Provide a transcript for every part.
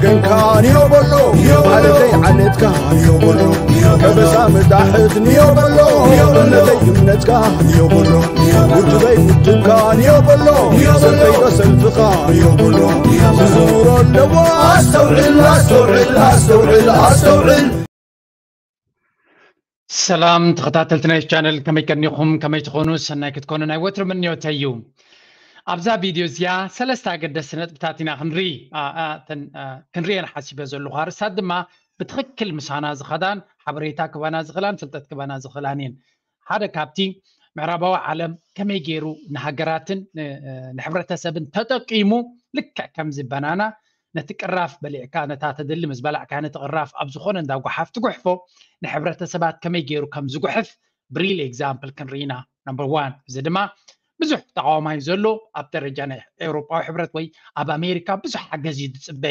ገንካ ንዮ በሎ፣ ዓለተይ ዓለትካ ንዮ በሎ፣ ከበሳ ምጣሕት ንዮ በሎ፣ እምነተይ እምነትካ ንዮ በሎ፣ ውድበይ ውድብካ ንዮ በሎ፣ ሰልፈይ ዶ ሰልፍኻ ንዮ በሎ፣ ዝዝውሮ ኣለዎ ኣስተውዕል ኣስተውዕል ኣስተውዕል ኣስተውዕል። ሰላም ተኸታተልቲ ናይ ቻነል፣ ከመይ ቀኒኹም? ከመይ ትኾኑ? ሰናይ ክትኮኑ ናይ ወትሩ ምንዮተይ እዩ። ኣብዛ ቪድዮ እዚኣ ሰለስተ ኣገደስቲ ነጥብታት ኢና ክንርኢ ክንርእየን ሓሲበ ዘለኹ። ኣርእስታት ድማ ብትኽክል ምሳና ዝኸዳን ሓበሬታ ክባና ዝኽእላን ፍልጠት ክባና ዝኽእላን እየን። ሓደ ካብቲ ምዕራባዊ ዓለም ከመይ ገይሩ ንሃገራትን ንሕብረተሰብን ተጠቂሙ፣ ልክዕ ከምዚ በናና ነቲ ቅራፍ በሊዕካ ነታ ተደሊ ምስ በላዕካ ነቲ ቅራፍ ኣብ ዝኾነ እንዳ ጓሓፍ ትጉሕፎ፣ ንሕብረተሰባት ከመይ ገይሩ ከም ዝጉሕፍ ብሪል ኤግዛምፕል ክንርኢ ኢና። ነምበር ዋን። እዚ ድማ ብዙሕ ተቃዋማይ ዘሎ ኣብ ደረጃ ናይ ኤውሮጳዊ ሕብረት ወይ ኣብ ኣሜሪካ ብዙሕ ሓገዝ እዩ ዝፅበ።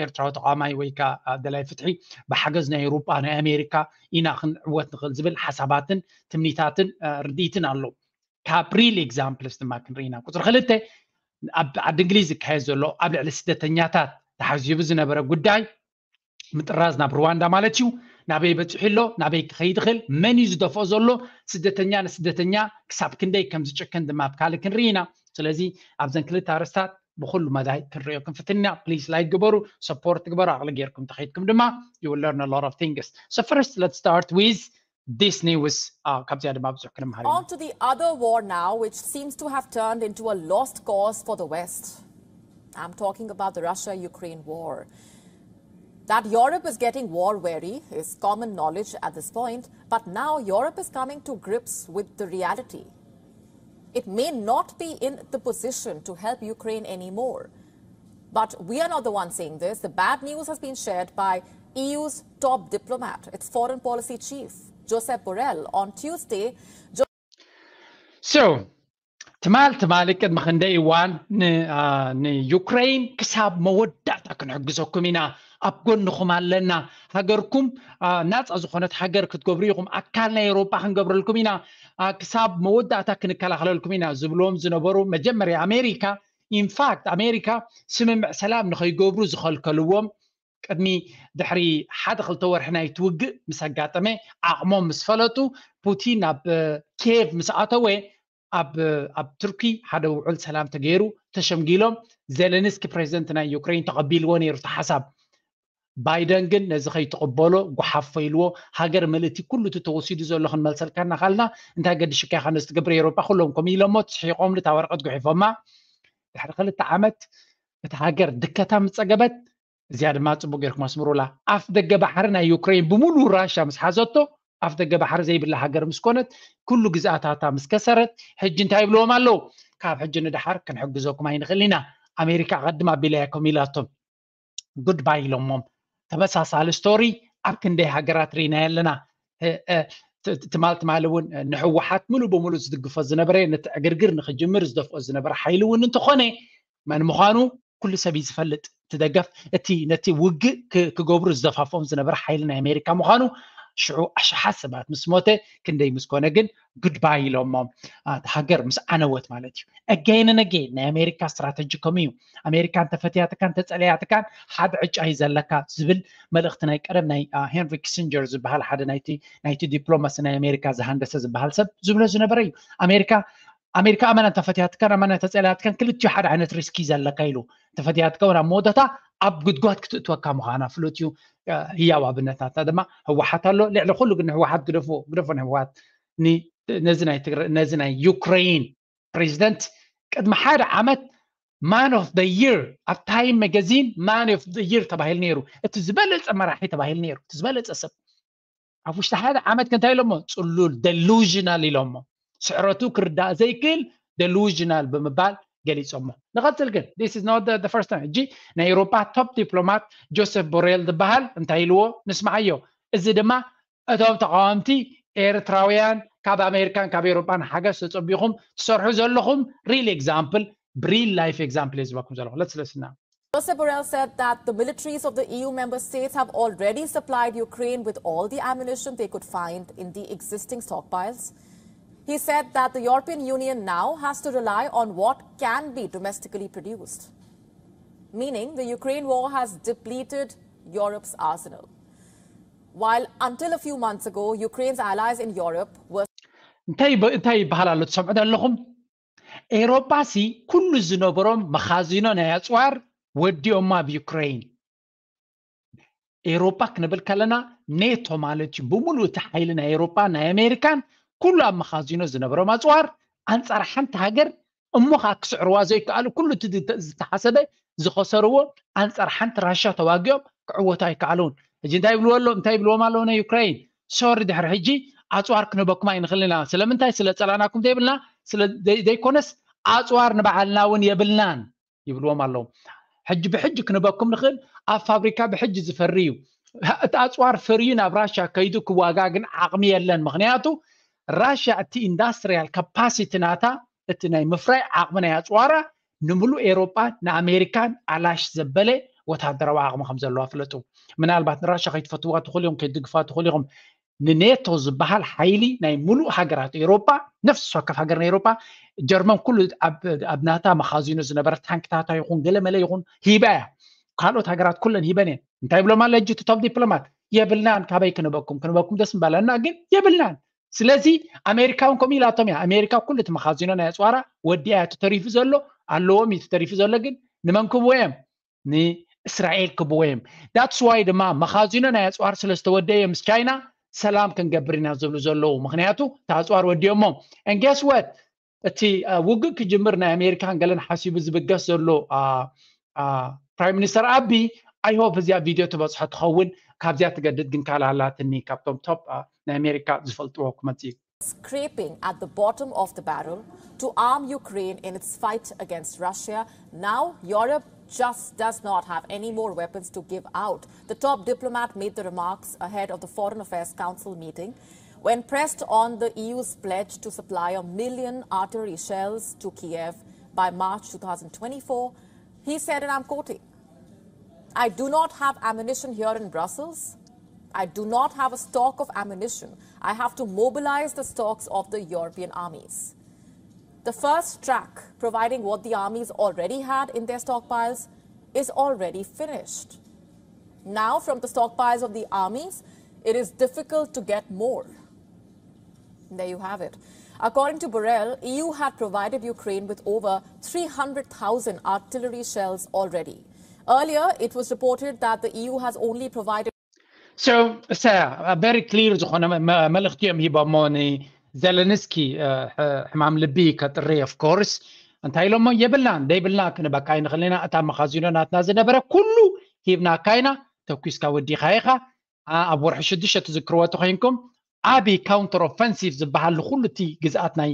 ኤርትራዊ ተቃዋማይ ወይ ከዓ ደላይ ፍትሒ ብሓገዝ ናይ ኤውሮጳ ናይ ኣሜሪካ ኢና ክንዕወት ንኽእል ዝብል ሓሳባትን ትምኒታትን ርድኢትን ኣሎ። ካብ ሪል ኤግዛምፕልስ ድማ ክንርኢ ኢና። ቁፅሪ ክልተ፣ ኣብ ዓዲ እንግሊዝ ዝካየድ ዘሎ ኣብ ልዕሊ ስደተኛታት ተሓዚቡ ዝነበረ ጉዳይ ምጥራዝ ናብ ሩዋንዳ ማለት እዩ። ናበይ በፂሑ ኣሎ፣ ናበይ ክኸይድ ይኽእል፣ መን እዩ ዝደፍኦ ዘሎ፣ ስደተኛ ንስደተኛ ክሳብ ክንደይ ከም ዝጭክን ድማ ኣብ ካልእ ክንርኢ ኢና። ስለዚ ኣብዘን ክልተ ኣርእስታት ብኩሉ መዳይ ክንሪኦ ክንፍትን ኢና። ፕሊስ ላይክ ግበሩ፣ ሰፖርት ግበሩ፣ ኣቕሊ ጌርኩም ተኸይድኩም ድማ you will learn a lot of things. So first, let's start with this news. ካብዚኣ ድማ ብዙሕ ክንምሃር ኢና። On to the other war now, which seems to have turned into a lost cause for the West. I'm talking about the Russia Ukraine war. That Europe is getting war weary is common knowledge at this point, but now Europe is coming to grips with the reality. It may not be in the position to help Ukraine anymore. But we are not the ones saying this. The bad news has been shared by E U's top diplomat, its foreign policy chief, Josep Borrell, on Tuesday. So, ትማል ትማሊ ቅድሚ ክንደይ እዋን ንዩክሬን ክሳብ መወዳእታ ክንሕግዘኩም ኢና፣ ኣብ ጎንኹም ኣለና፣ ሃገርኩም ናፃ ዝኾነት ሃገር ክትገብሩ ኢኹም፣ ኣካል ናይ ኤውሮጳ ክንገብረልኩም ኢና፣ ክሳብ መወዳእታ ክንከላኸለልኩም ኢና ዝብልዎም ዝነበሩ መጀመርያ ኣሜሪካ፣ ኢንፋክት ኣሜሪካ ስምምዕ ሰላም ንኸይገብሩ ዝኸልከልዎም ቅድሚ ድሕሪ ሓደ ክልተ ወርሒ ናይቲ ውግእ ምስ ኣጋጠመ ዓቕሞም ምስ ፈለጡ ፑቲን ናብ ኪየቭ ምስ ኣተወ ኣብ ኣብ ቱርኪ ሓደ ውዕል ሰላም ተገይሩ ተሸምጊሎም ዜለንስኪ ፕሬዚደንት ናይ ዩክሬን ተቐቢልዎ ነይሩ እቲ ሓሳብ። ባይደን ግን ነዚ ከይትቕበሎ ጓሓፎ ኢልዎ ሃገር ምልእቲ ኩሉ እቲ ተወሲዱ ዘሎ ክንመልሰልካ እናኻልና እንታይ ገድሽካ ኢኻ ነዚ ትገብር ኤውሮጳ ኩሎም ከምኡ ኢሎሞ ትስሒቖምሉ እታ ወረቐት ጉሒፎማ። ድሕሪ ክልተ ዓመት እታ ሃገር ድከታ ምስ ፀገበት እዚኣ ድማ ፅቡቅ ጌርኩም ኣስምሩላ። ኣፍ ደገ ባሕሪ ናይ ዩክሬን ብምሉእ ራሻ ምስ ሓዘቶ ኣፍ ደገ ባሕሪ ዘይብላ ሃገር ምስ ኮነት ኩሉ ግዝኣታታ ምስ ከሰረት ሕጂ እንታይ ይብልዎም ኣለዉ? ካብ ሕጂ ንደሓር ክንሕግዘኩም ኣይንኽእል ኢና፣ ኣሜሪካ ቀድም ኣቢላያኩም ኢላቶም። ጉድባይ ኢሎሞም። ተመሳሳሊ ስቶሪ ኣብ ክንደይ ሃገራት ርኢናዮ ኣለና። ትማል ትማል እውን ንህወሓት ሙሉእ ብሙሉእ ዝድግፎ ዝነበረ ነቲ ዕግርግር ንክጅምር ዝደፍኦ ዝነበረ ሓይሊ እውን እንተኾነ መን ምዃኑ ኩሉ ሰብ እዩ ዝፈልጥ። እቲ ደገፍ እቲ ነቲ ውግእ ክገብሩ ዝደፋፍኦም ዝነበረ ሓይሊ ናይ ኣሜሪካ ምዃኑ ሽዑ ኣሽሓት ሰባት ምስ ሞተ ክንደይ ምስ ኮነ ግን ጉድባይ ኢሎሞም። ሃገር ምስ ዓነወት ማለት እዩ። Again and again ናይ ኣሜሪካ ስትራተጂ ከምኡ እዩ። ኣሜሪካ እንተፈትያትካን እንተፀለያትካን ሓደ ዕጫ እዩ ዘለካ ዝብል መልእኽቲ ናይ ቀደም ናይ ሄንሪ ኪሲንጀር ዝበሃል ሓደ ናይቲ ዲፕሎማሲ ናይ ኣሜሪካ ዝሃንደሰ ዝበሃል ሰብ ዝብሎ ዝነበረ እዩ። ኣሜሪካ ኣሜሪካ ኣመና እንተፈትያትካን ኣመና እንተፀለያትካን ክልቲኡ ሓደ ዓይነት ሪስክ እዩ ዘለካ ኢሉ። እንተፈትያትካ እውን ኣብ መወዳእታ ኣብ ጉድጓድ ክትእትወካ ምዃና ፍሉጥ እዩ። ህያው ኣብነታታ ድማ ህወሓት ኣሎ። ልዕሊ ኩሉ ግን ንህወሓት ግደፎ ግደፎ ንህወሓት ነዚ ናይ ዩክሬን ፕሬዚደንት ቅድሚ ሓደ ዓመት ማን ኦፍ ደ ይር ኣብ ታይም መጋዚን ማን ኦፍ ደ ይር ተባሂሉ ነይሩ። እቲ ዝበለፀ መራሒ ተባሂሉ ነይሩ። እቲ ዝበለፀ ሰብ ኣብ ውሽጢ ሓደ ዓመት ከ እንታይ ኢሎሞ? ፅሉል ደሉዥናል ኢሎሞ። ስዕረቱ ክርዳእ ዘይክእል ደሉዥናል ብምባል ገሊፆሞ። ንቐፅል ግን this is not the first time። ሕጂ ናይ ኤውሮጳ ቶፕ ዲፕሎማት ጆሴፍ ቦሬል ዝበሃል እንታይ ኢልዎ ንስምዓዮ። እዚ ድማ እቶም ተቃወምቲ ኤርትራውያን ካብ ኣሜሪካን ካብ ኤውሮጳን ሓገዝ ተጸቢኹም ትሰርሑ ዘለኹም ሪል ኤግዛምፕል ብሪል ላይፍ ኤግዛምፕል እየ ዝበኩም ዘለኹ። Let's listen now. Josep Borrell said that the militaries of the E U member states have already supplied Ukraine with all the ammunition they could find in the existing stockpiles. He said that the European Union now has to rely on what can be domestically produced. meaning the Ukraine war has depleted Europe's arsenal. While until a few months ago, Ukraine's allies in Europe were እንታይ ይበ- እንታይ ይበሃል ኣሎ ትሰምዑ ኣለኹም? ኤሮጳ ሲ ኩሉ ዝነበሮም መኻዚኖ ናይ ኣፅዋር ወዲኦማ ኣብ ዩክሬን። ኤሮጳ ክንብል ከለና ኔቶ ማለት እዩ። ብምሉእ እቲ ሓይሊ ናይ ኤሮጳ ናይ ኣሜሪካን ኩሉ ኣብ መኻዚኖ ዝነበሮም ኣፅዋር ኣንፃር ሓንቲ ሃገር እሞ ከዓ ክስዕርዋ ዘይከኣሉ ኩሉ እቲ ዝተ- ዝተሓሰበ ዝኸሰርዎ ኣንፃር ሓንቲ ራሻ ተዋጊኦም ክዕወቱ ኣይከኣሉን። ሕጂ እንታይ ይብልዎ ኣሎ እንታይ ይብልዎም ኣለዉ ናይ ዩክራይን ሶሪ ድሕሪ ሕጂ ኣፅዋር ክንበኩም ኣይንኽእል ኢና። ስለምንታይ ስለ ፀላእናኩም ዘይብልና ስለ ዘይ- ዘይኮነስ ኣፅዋር ንባዕልና እውን የብልናን ይብልዎም ኣለዉ። ሕጂ ብሕጂ ክንበኩም ንኽእል ኣብ ፋብሪካ ብሕጂ ዝፈሪ እዩ። እቲ ኣፅዋር ፈርዩ ናብ ራሻ ከይዱ ክዋጋ ግን ዓቕሚ የለን። ምክንያቱ ራሻ እቲ ኢንዳስትሪያል ካፓሲቲ ናታ እቲ ናይ ምፍራይ ዓቕሚ ናይ ኣፅዋራ ንምሉእ ኤሮጳ ንኣሜሪካን ኣላሽ ዘበለ ወታደራዊ ዓቕሚ ከም ዘለዋ ፍለጡ። ምናልባት ንራሻ ከይትፈትዋ ትኽእሉ ኢኹም ከይትድግፋ ትኽእሉ ኢኹም። ንኔቶ ዝበሃል ሓይሊ ናይ ሙሉእ ሃገራት ኤሮጳ ነፍሲ ወከፍ ሃገር ናይ ኤሮጳ ጀርመን ኩሉ ኣብ ኣብ ናታ መኻዚኖ ዝነበረ ታንክታታ ይኹን ገለመለ ይኹን ሂባ እያ። ካልኦት ሃገራት ኩለን ሂበን እየን። እንታይ ይብሎም ኣሎ ሕጂ እቲ ቶፕ ዲፕሎማት? የብልናን። ካበይ ክንበኩም? ክንበኩም ደስ ምባለና ግን የብልናን። ስለዚ ኣሜሪካ እውን ከምኡ ኢላቶም እያ። ኣሜሪካ ኩሉ እቲ መኻዚኖ ናይ ኣፅዋራ ወዲኣ እያ። እቲ ተሪፉ ዘሎ ኣለዎም እዩ። እቲ ተሪፉ ዘሎ ግን ንመን ክብዎ እዮም? ንእስራኤል ክብዎ እዮም። ዳትስ ዋይ ድማ መኻዚኖ ናይ ኣፅዋር ስለ ዝተወደየ ምስ ቻይና ሰላም ክንገብር ኢና ዝብሉ ዘለዉ። ምክንያቱ እቲ ኣፅዋር ወዲኦሞ። And guess what? እቲ አ፣ ውግእ ክጅምር ናይ ኣሜሪካን ገለን ሓሲቡ ዝብገስ ዘሎ ፕራይም ሚኒስተር ኣቢ I hope እዚኣ ቪድዮ ትበፅሖ ትኸውን። ካብዚኣ ትገድድ ግን ካልእ ኣላትኒ ካብቶም ቶፕ አ፣ ናይ ኣሜሪካ ዝፈልጥዎ ክመፅእ እዩ። scraping at the bottom of the barrel to arm Ukraine in its fight against Russia. Now, Europe just does not have any more weapons to give out. The top diplomat made the remarks ahead of the Foreign Affairs Council meeting. When pressed on the E U's pledge to supply a million artillery shells to Kiev by March two thousand twenty-four, he said, and I'm quoting, I do not have ammunition here in Brussels. I do not have a stock of ammunition. I have to mobilize the stocks of the European armies. The first track, providing what the armies already had in their stockpiles, is already finished. Now, from the stockpiles of the armies, it is difficult to get more. There you have it. According to Borrell, E U had provided Ukraine with over three hundred thousand artillery shells already. Earlier, it was reported that the E U has only provided So, እሳ very clear ዝኾነ መ- መ- መልእኽቲ እዮም ሂቦሞ ንዘለንስኪ እ፣ ሕ- ሕማም ልቢ ከጥሪ of course እንታይ ኢሎሞ የብልናን ደይብልና ክንበካ ኣይንኽእል ኢና። እታ መኻዚኖ ናትና ዝነበረ ኩሉ ሂብናካ ኢና። ተኩስካ ወዲኻ ኢኻ። ኣ- ኣብ ወርሒ ሽዱሽተ ትዝክርዎ ተኮይንኩም ዓቢ counter offensive ዝበሃል ንኩሉ እቲ ግዝኣት ናይ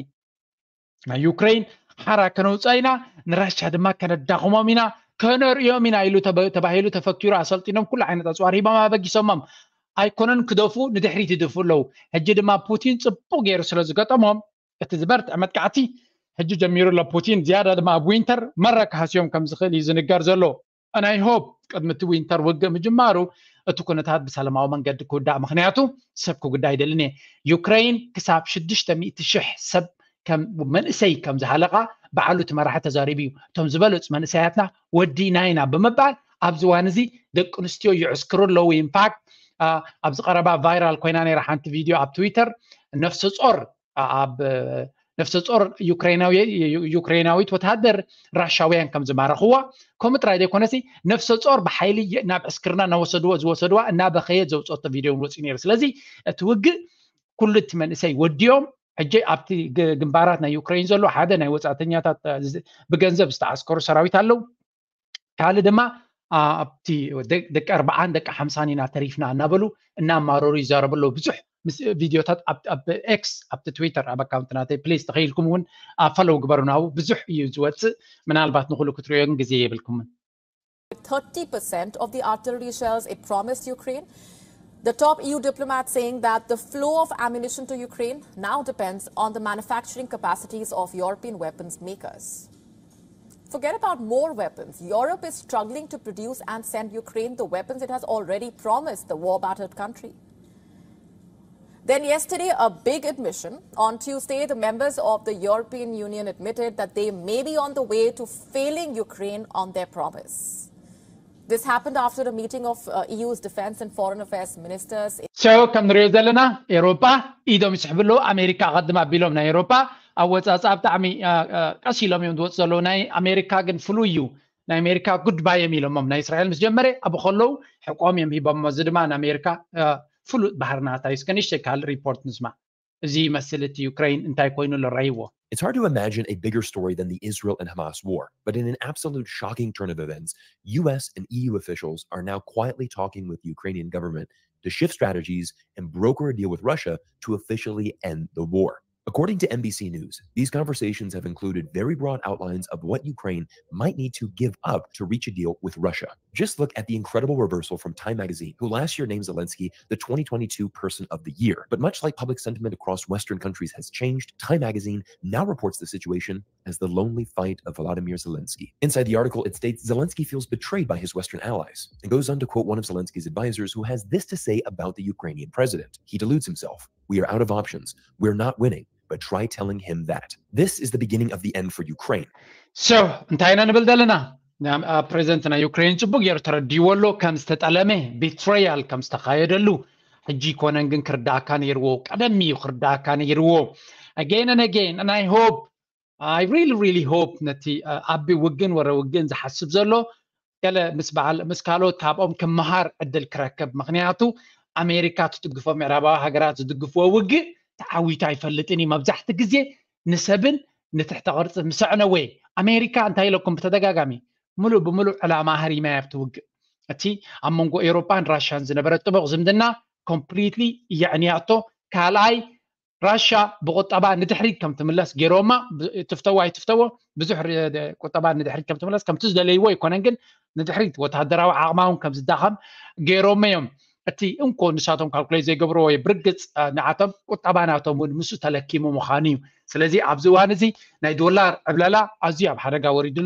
ናይ ዩክሬን ሓራ ከነውፅኣ ኢና፣ ንራሻ ድማ ከነዳኽሞም ኢና፣ ከነርእዮም ኢና ኢሉ ተበ- ተባሂሉ ተፈኪሩ ኣሰልጢኖም ኩሉ ዓይነት ኣፅዋር ሂቦም ኣበጊሶሞም። ኣይኮነን ክደፉ ንድሕሪት ይድፉ ኣለዉ። ሕጂ ድማ ፑቲን ፅቡቅ ገይሩ ስለ ዝገጠሞም እቲ ዝበርትዐ መጥቃዕቲ ሕጂ ጀሚሩ ኣሎ። ፑቲን ዝያዳ ድማ ኣብ ዊንተር መራ ክሃስዮም ከም ዝኽእል እዩ ዝንገር ዘሎ። And I hope ቅድሚ እቲ ዊንተር ውግእ ምጅማሩ እቲ ኩነታት ብሰላማዊ መንገዲ ክውዳእ። ምክንያቱ ሰብ ክጉዳ ኣይደልን እየ። ዩክሬን ክሳብ ሽዱሽተ ሚእቲ ሽሕ ሰብ ከም መንእሰይ ከም ዝሃለቃ በዓሉ እቲ መራሒ ተዛሪቡ እዩ። እቶም ዝበለፁ መንእሰያትና ወዲና ኢና ብምባል ኣብዚ እዋን እዚ ደቂ ኣንስትዮ ይዕስክሩ ኣለዉ። ኢንፋክት ኣብዚ ቀረባ ቫይራል ኮይና ነይራ ሓንቲ ቪድዮ ኣብ ትዊተር ነፍሰ ጾር ኣብ ነፍሰ ጾር ዩክሬናዊ ዩክሬናዊት ወተሃደር ራሻውያን ከም ዝማረኽዋ ከምኡ ጥራይ ዘይኮነሲ ነፍሰ ጾር ብሓይሊ የ- ናብ ዕስክርና እናወሰድዎ ዝወሰድዋ እናበኸየት ዘውፀቶ ቪድዮ እውን ወፂኡ ነይሩ። ስለዚ እቲ ውግእ ኩሉ እቲ መንእሰይ ወዲኦም ሕጂ ኣብቲ ግ- ግንባራት ናይ ዩክሬን ዘሎ ሓደ ናይ ወፃእተኛታት እ፣ ዝ- ብገንዘብ ዝተዓስከሩ ሰራዊት ኣለዉ። ካልእ ድማ ኣ- ኣብቲ ደ- ደቂ ኣርባዓን ደቂ ሓምሳን ኢና ተሪፍና እናበሉ እናማረሩ ይዛረቡ ኣለዉ። ብዙሕ ምስ- ቪድዮታት ኣብ ኣብ ኤክስ ኣብቲ ትዊተር ኣብ ኣካውንት ናተይ ፕሊዝ ተኸኢልኩም እውን ፎሎው ግበሩና። ብዙሕ እዩ ዝወፅእ። ምናልባት ንኩሉ ክትሪኦ ግን ግዜ የብልኩምን። thirty percent of the artillery shells it promised Ukraine. The top E U diplomat saying that the flow of ammunition to Ukraine now depends on the manufacturing capacities of European weapons makers. Forget about more weapons. Europe is struggling to produce and send Ukraine the weapons it has already promised the war battered country. Then, yesterday, a big admission. On Tuesday, the members of the European Union admitted that they may be on the way to failing Ukraine on their promise. This happened after a meeting of uh, E U's defense and foreign affairs ministers. So ከም ንሪኦ ዘለና ኤሮጳ ኢዶም ይስሕብሉ ኣሜሪካ ኣቐድም ኣቢሎም ናይ ኤሮጳ ኣወፃፅኣ ብጣዕሚ ቀስ ኢሎም እዮም ዝወፁ ዘለዉ ናይ ኣሜሪካ ግን ፍሉይ እዩ ናይ ኣሜሪካ ጉድባይ እዮም ኢሎሞም ናይ እስራኤል ምስ ጀመረ ኣብ ከለዉ ሕቆም እዮም ሂቦሞ እዚ ድማ ንኣሜሪካ ፍሉጥ ባህርናታ እዩ እስከ ንሽተይ ካልእ ሪፖርት ንስማ እዚ ይመስል እቲ ዩክሬን እንታይ ኮይኑ ለራይዎ It's hard to imagine a bigger story than the Israel and Hamas war, but in an absolute shocking turn of events, U S and E U officials are now quietly talking with the Ukrainian government to shift strategies and broker a deal with Russia to officially end the war. According to N B C News, these conversations have included very broad outlines of what Ukraine might need to give up to reach a deal with Russia. Just look at the incredible reversal from Time magazine, who last year named Zelensky the twenty twenty-two Person of the Year. But much like public sentiment across Western countries has changed, Time magazine now reports the situation as the lonely fight of Volodymyr Zelensky. Inside the article, it states Zelensky feels betrayed by his Western allies and goes on to quote one of Zelensky's advisors who has this to say about the Ukrainian president. He deludes himself. We are out of options. We're not winning, but try telling him that. This is the beginning of the end for Ukraine. So እንታይ ኢና ንብል ዘለና ፕሬዚደንት ናይ ዩክሬን ፅቡቅ ገይሩ ተረዲዎ ኣሎ ከም ዝተጠለመ ቢትሬያል ከም ዝተካየደሉ ሕጂ ይኮነን ግን ክርዳእካ ነይርዎ ቀደም እዩ ክርዳእካ ነይርዎ again and again and I hope I really really hope ነቲ ኣብ ውግን ወረ ውግን ዝሓስብ ዘሎ ገለ ምስ በዓል ምስ ካልኦት ካብኦም ክመሃር ዕድል ክረክብ ምክንያቱ ኣሜሪካ ትድግፎ ምዕራባዊ ሃገራት ዝድግፍዎ ውግእ ተዓዊቱ ኣይፈልጥን እዩ መብዛሕቲ ግዜ ንሰብን ንትሕተ ቅርፂ ምሰዕነ ወይ ኣሜሪካ እንታይ ኢለኩም ብተደጋጋሚ ሙሉእ ብሙሉእ ዕላማ ሃሪማ ኣብቲ ውግእ እቲ ኣብ መንጎ ኤሮፓን ራሽያን ዝነበረ ጥቡቕ ዝምድና ኮምፕሊትሊ የዕንያቶ ካልኣይ ራሻ ብቁጠባ ንድሕሪት ከም ትምለስ ገይሮማ ትፍተዎ ኣይትፍተዎ ብዙሕ ቁጠባ ንድሕሪት ከም ትምለስ ከምቲ ዝደለይዎ ኣይኮነን ግን ንድሕሪት ወታደራዊ ዓቕማውን ከም ዝዳኸም ገይሮም እዮም እቲ እንኮ ንሳቶም ካልኩሌት ዘይገብርዎ ወይ ብርግፅ ንዓቶም ቁጠባ ናቶም እውን ምስኡ ተለኪሙ ምዃኑ እዩ ስለዚ ኣብዚ እዋን እዚ ናይ ዶላር ዕብለላ ኣዝዩ ኣብ ሓደጋ ወሪዱ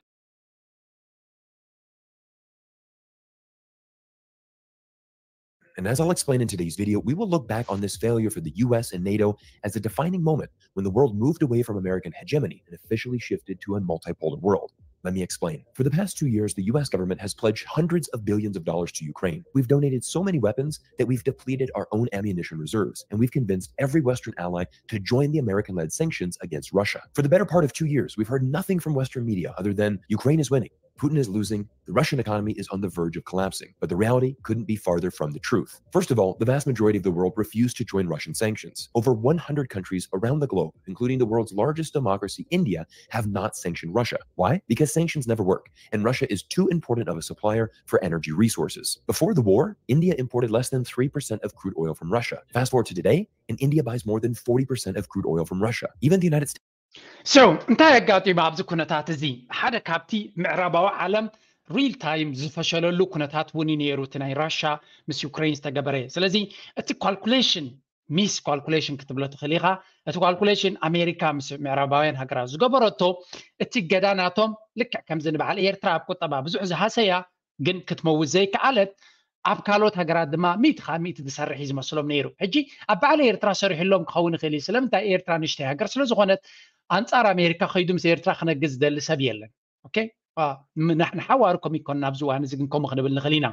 And as I'll explain in today's video, we will look back on this failure for the U S and NATO as a defining moment when the world moved away from American hegemony and officially shifted to a multipolar world. Let me explain. For the past two years, the U S government has pledged hundreds of billions of dollars to Ukraine. We've donated so many weapons that we've depleted our own ammunition reserves, and we've convinced every Western ally to join the American led sanctions against Russia. For the better part of two years, we've heard nothing from Western media other than Ukraine is winning. Putin is losing, the Russian economy is on the verge of collapsing. But the reality couldn't be farther from the truth. First of all, the vast majority of the world refused to join Russian sanctions. Over one hundred countries around the globe, including the world's largest democracy, India, have not sanctioned Russia. Why? Because sanctions never work, and Russia is too important of a supplier for energy resources. Before the war, India imported less than three percent of crude oil from Russia. Fast forward to today, and India buys more than forty percent of crude oil from Russia. Even the United States So እንታይ ኣጋጢሙ ኣብዚ ኩነታት እዚ ሓደ ካብቲ ምዕራባዊ ዓለም ሪል ታይም ዝፈሸለሉ ኩነታት እውን ነይሩ እቲ ናይ ራሻ ምስ ዩክሬን ዝተገበረ ስለዚ እቲ ካልኩሌሽን ሚስ ካልኩሌሽን ክትብሎ ትኽእል ኢኻ እቲ ካልኩሌሽን ኣሜሪካ ምስ ምዕራባውያን ሃገራት ዝገበረቶ እቲ ገዳ ናቶም ልክዕ ከምዚ ንበዓል ኤርትራ ኣብ ቁጠባ ብዙሕ ዝሃሰያ ግን ክትመውት ዘይከኣለት ኣብ ካልኦት ሃገራት ድማ ሚእቲ ካብ ሚእቲ ዝሰርሕ እዩ ዝመስሎም ነይሩ ሕጂ ኣብ በዓል ኤርትራ ሰሪሕሎም ክኸውን ይኽእል እዩ ስለምንታይ ኤርትራ ንሽተይ ሃገር ስለዝኾነት ኣንጻር ኣሜሪካ ከይዱ ምስ ኤርትራ ክነግዝ ዝደሊ ሰብ የለን ንሓዋሩ ከም ይኮን ናብዚ ዋን እዚ ግን ከምኡ ክንብል ንኽእል ኢና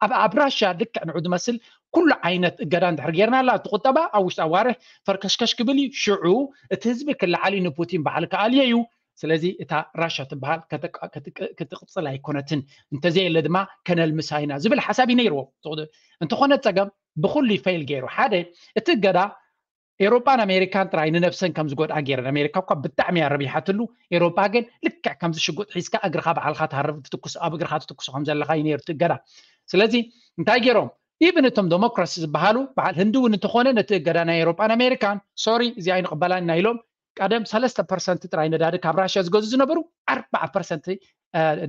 ኣብ ኣብ ራሽያ ልክዕ ንዑ ዝመስል ኩሉ ዓይነት እገዳ እንድሕር ጌርና ኣላ እቲ ቁጠባ ኣብ ውሽጢ ኣዋርሕ ፈርከሽከሽ ክብል እዩ ሽዑ እቲ ህዝቢ ክለዓል እዩ ንፑቲን በዓል ከኣልዮ እዩ ስለዚ እታ ራሻ ትበሃል ክትቅፅል ኣይኮነትን እንተዘየለ ድማ ከነልምሳ ኢና ዝብል ሓሳብ እዩ ነይርዎ እንተኾነ ፀገም ብኩሉ ፌል ገይሩ ሓደ እቲ እገዳ ኤሮጳን ኣሜሪካን ጥራይ ንነብሰን ከም ዝጎድኣ ገይረን ኣሜሪካ እኳ ብጣዕሚ እያ ረቢሓትሉ ኤሮጳ ግን ልክዕ ከምዚ ሽጉጥ ሒዝካ እግርኻ በዓልካ ትሃርብ ትትኩስ ኣብ እግርኻ ትትኩሶ ከም ዘለኻ እዩ ነይሩ እቲ እገዳ ስለዚ እንታይ ገይሮም ኢብን እቶም ዴሞክራሲ ዝበሃሉ በዓል ህንዲ እውን እንተኾነ ነቲ እገዳ ናይ ኤሮጳን ኣሜሪካን ሶሪ እዚ ኣይንቕበላን ኢና ኢሎም ቀደም ሰለስተ ፐርሰንት ጥራይ ነዳዲ ካብ ራሽያ ዝገዙ ዝነበሩ ኣርባዓ ፐርሰንት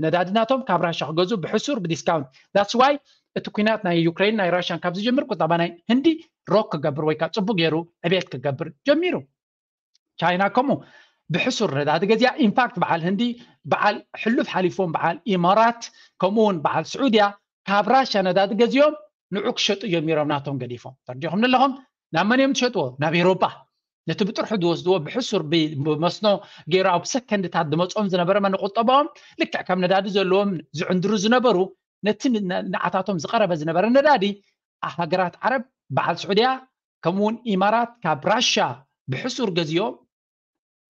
ነዳዲ ናቶም ካብ ራሽያ ክገዙ ብሕሱር ብዲስካውንት that's why እቲ ኩናት ናይ ዩክሬን ናይ ራሽያን ካብ ዝጀምር ቁጠባ ናይ ህንዲ ሮክ ክገብር ወይ ከዓ ፅቡቅ ገይሩ ዕቤት ክገብር ጀሚሩ ቻይና ከምኡ ብሕሱር ነዳዲ ገዚኣ ኢንፋክት በዓል ህንዲ በዓል ሕሉፍ ሓሊፎም በዓል ኢማራት ከምኡ እውን በዓል ስዑድያ ካብ ራሽያ ነዳዲ ገዚኦም ንዑ ክሸጡ ጀሚሮም ናቶም ገዲፎም ተርዲኹም ኣለኹም ናብ መን እዮም ትሸጥዎ ናብ ኤሮጳ ነቲ ብጥርሑ ዝወስድዎ ብሕሱር ብመስኖ ገይሩ ኣብ ሰከንድታት ዝመፅኦም ዝነበረ መን ቁጠባኦም ልክዕ ከም ነዳዲ ዘለዎም ዝዕንድሩ ዝነበሩ ነቲ ንዓታቶም ዝቐረበ ዝነበረ ነዳዲ ሃገራት ዓረብ፣ በዓል ስዑድያ ከምኡውን ኢማራት ካብ ራሻ ብሕሱር ገዚኦም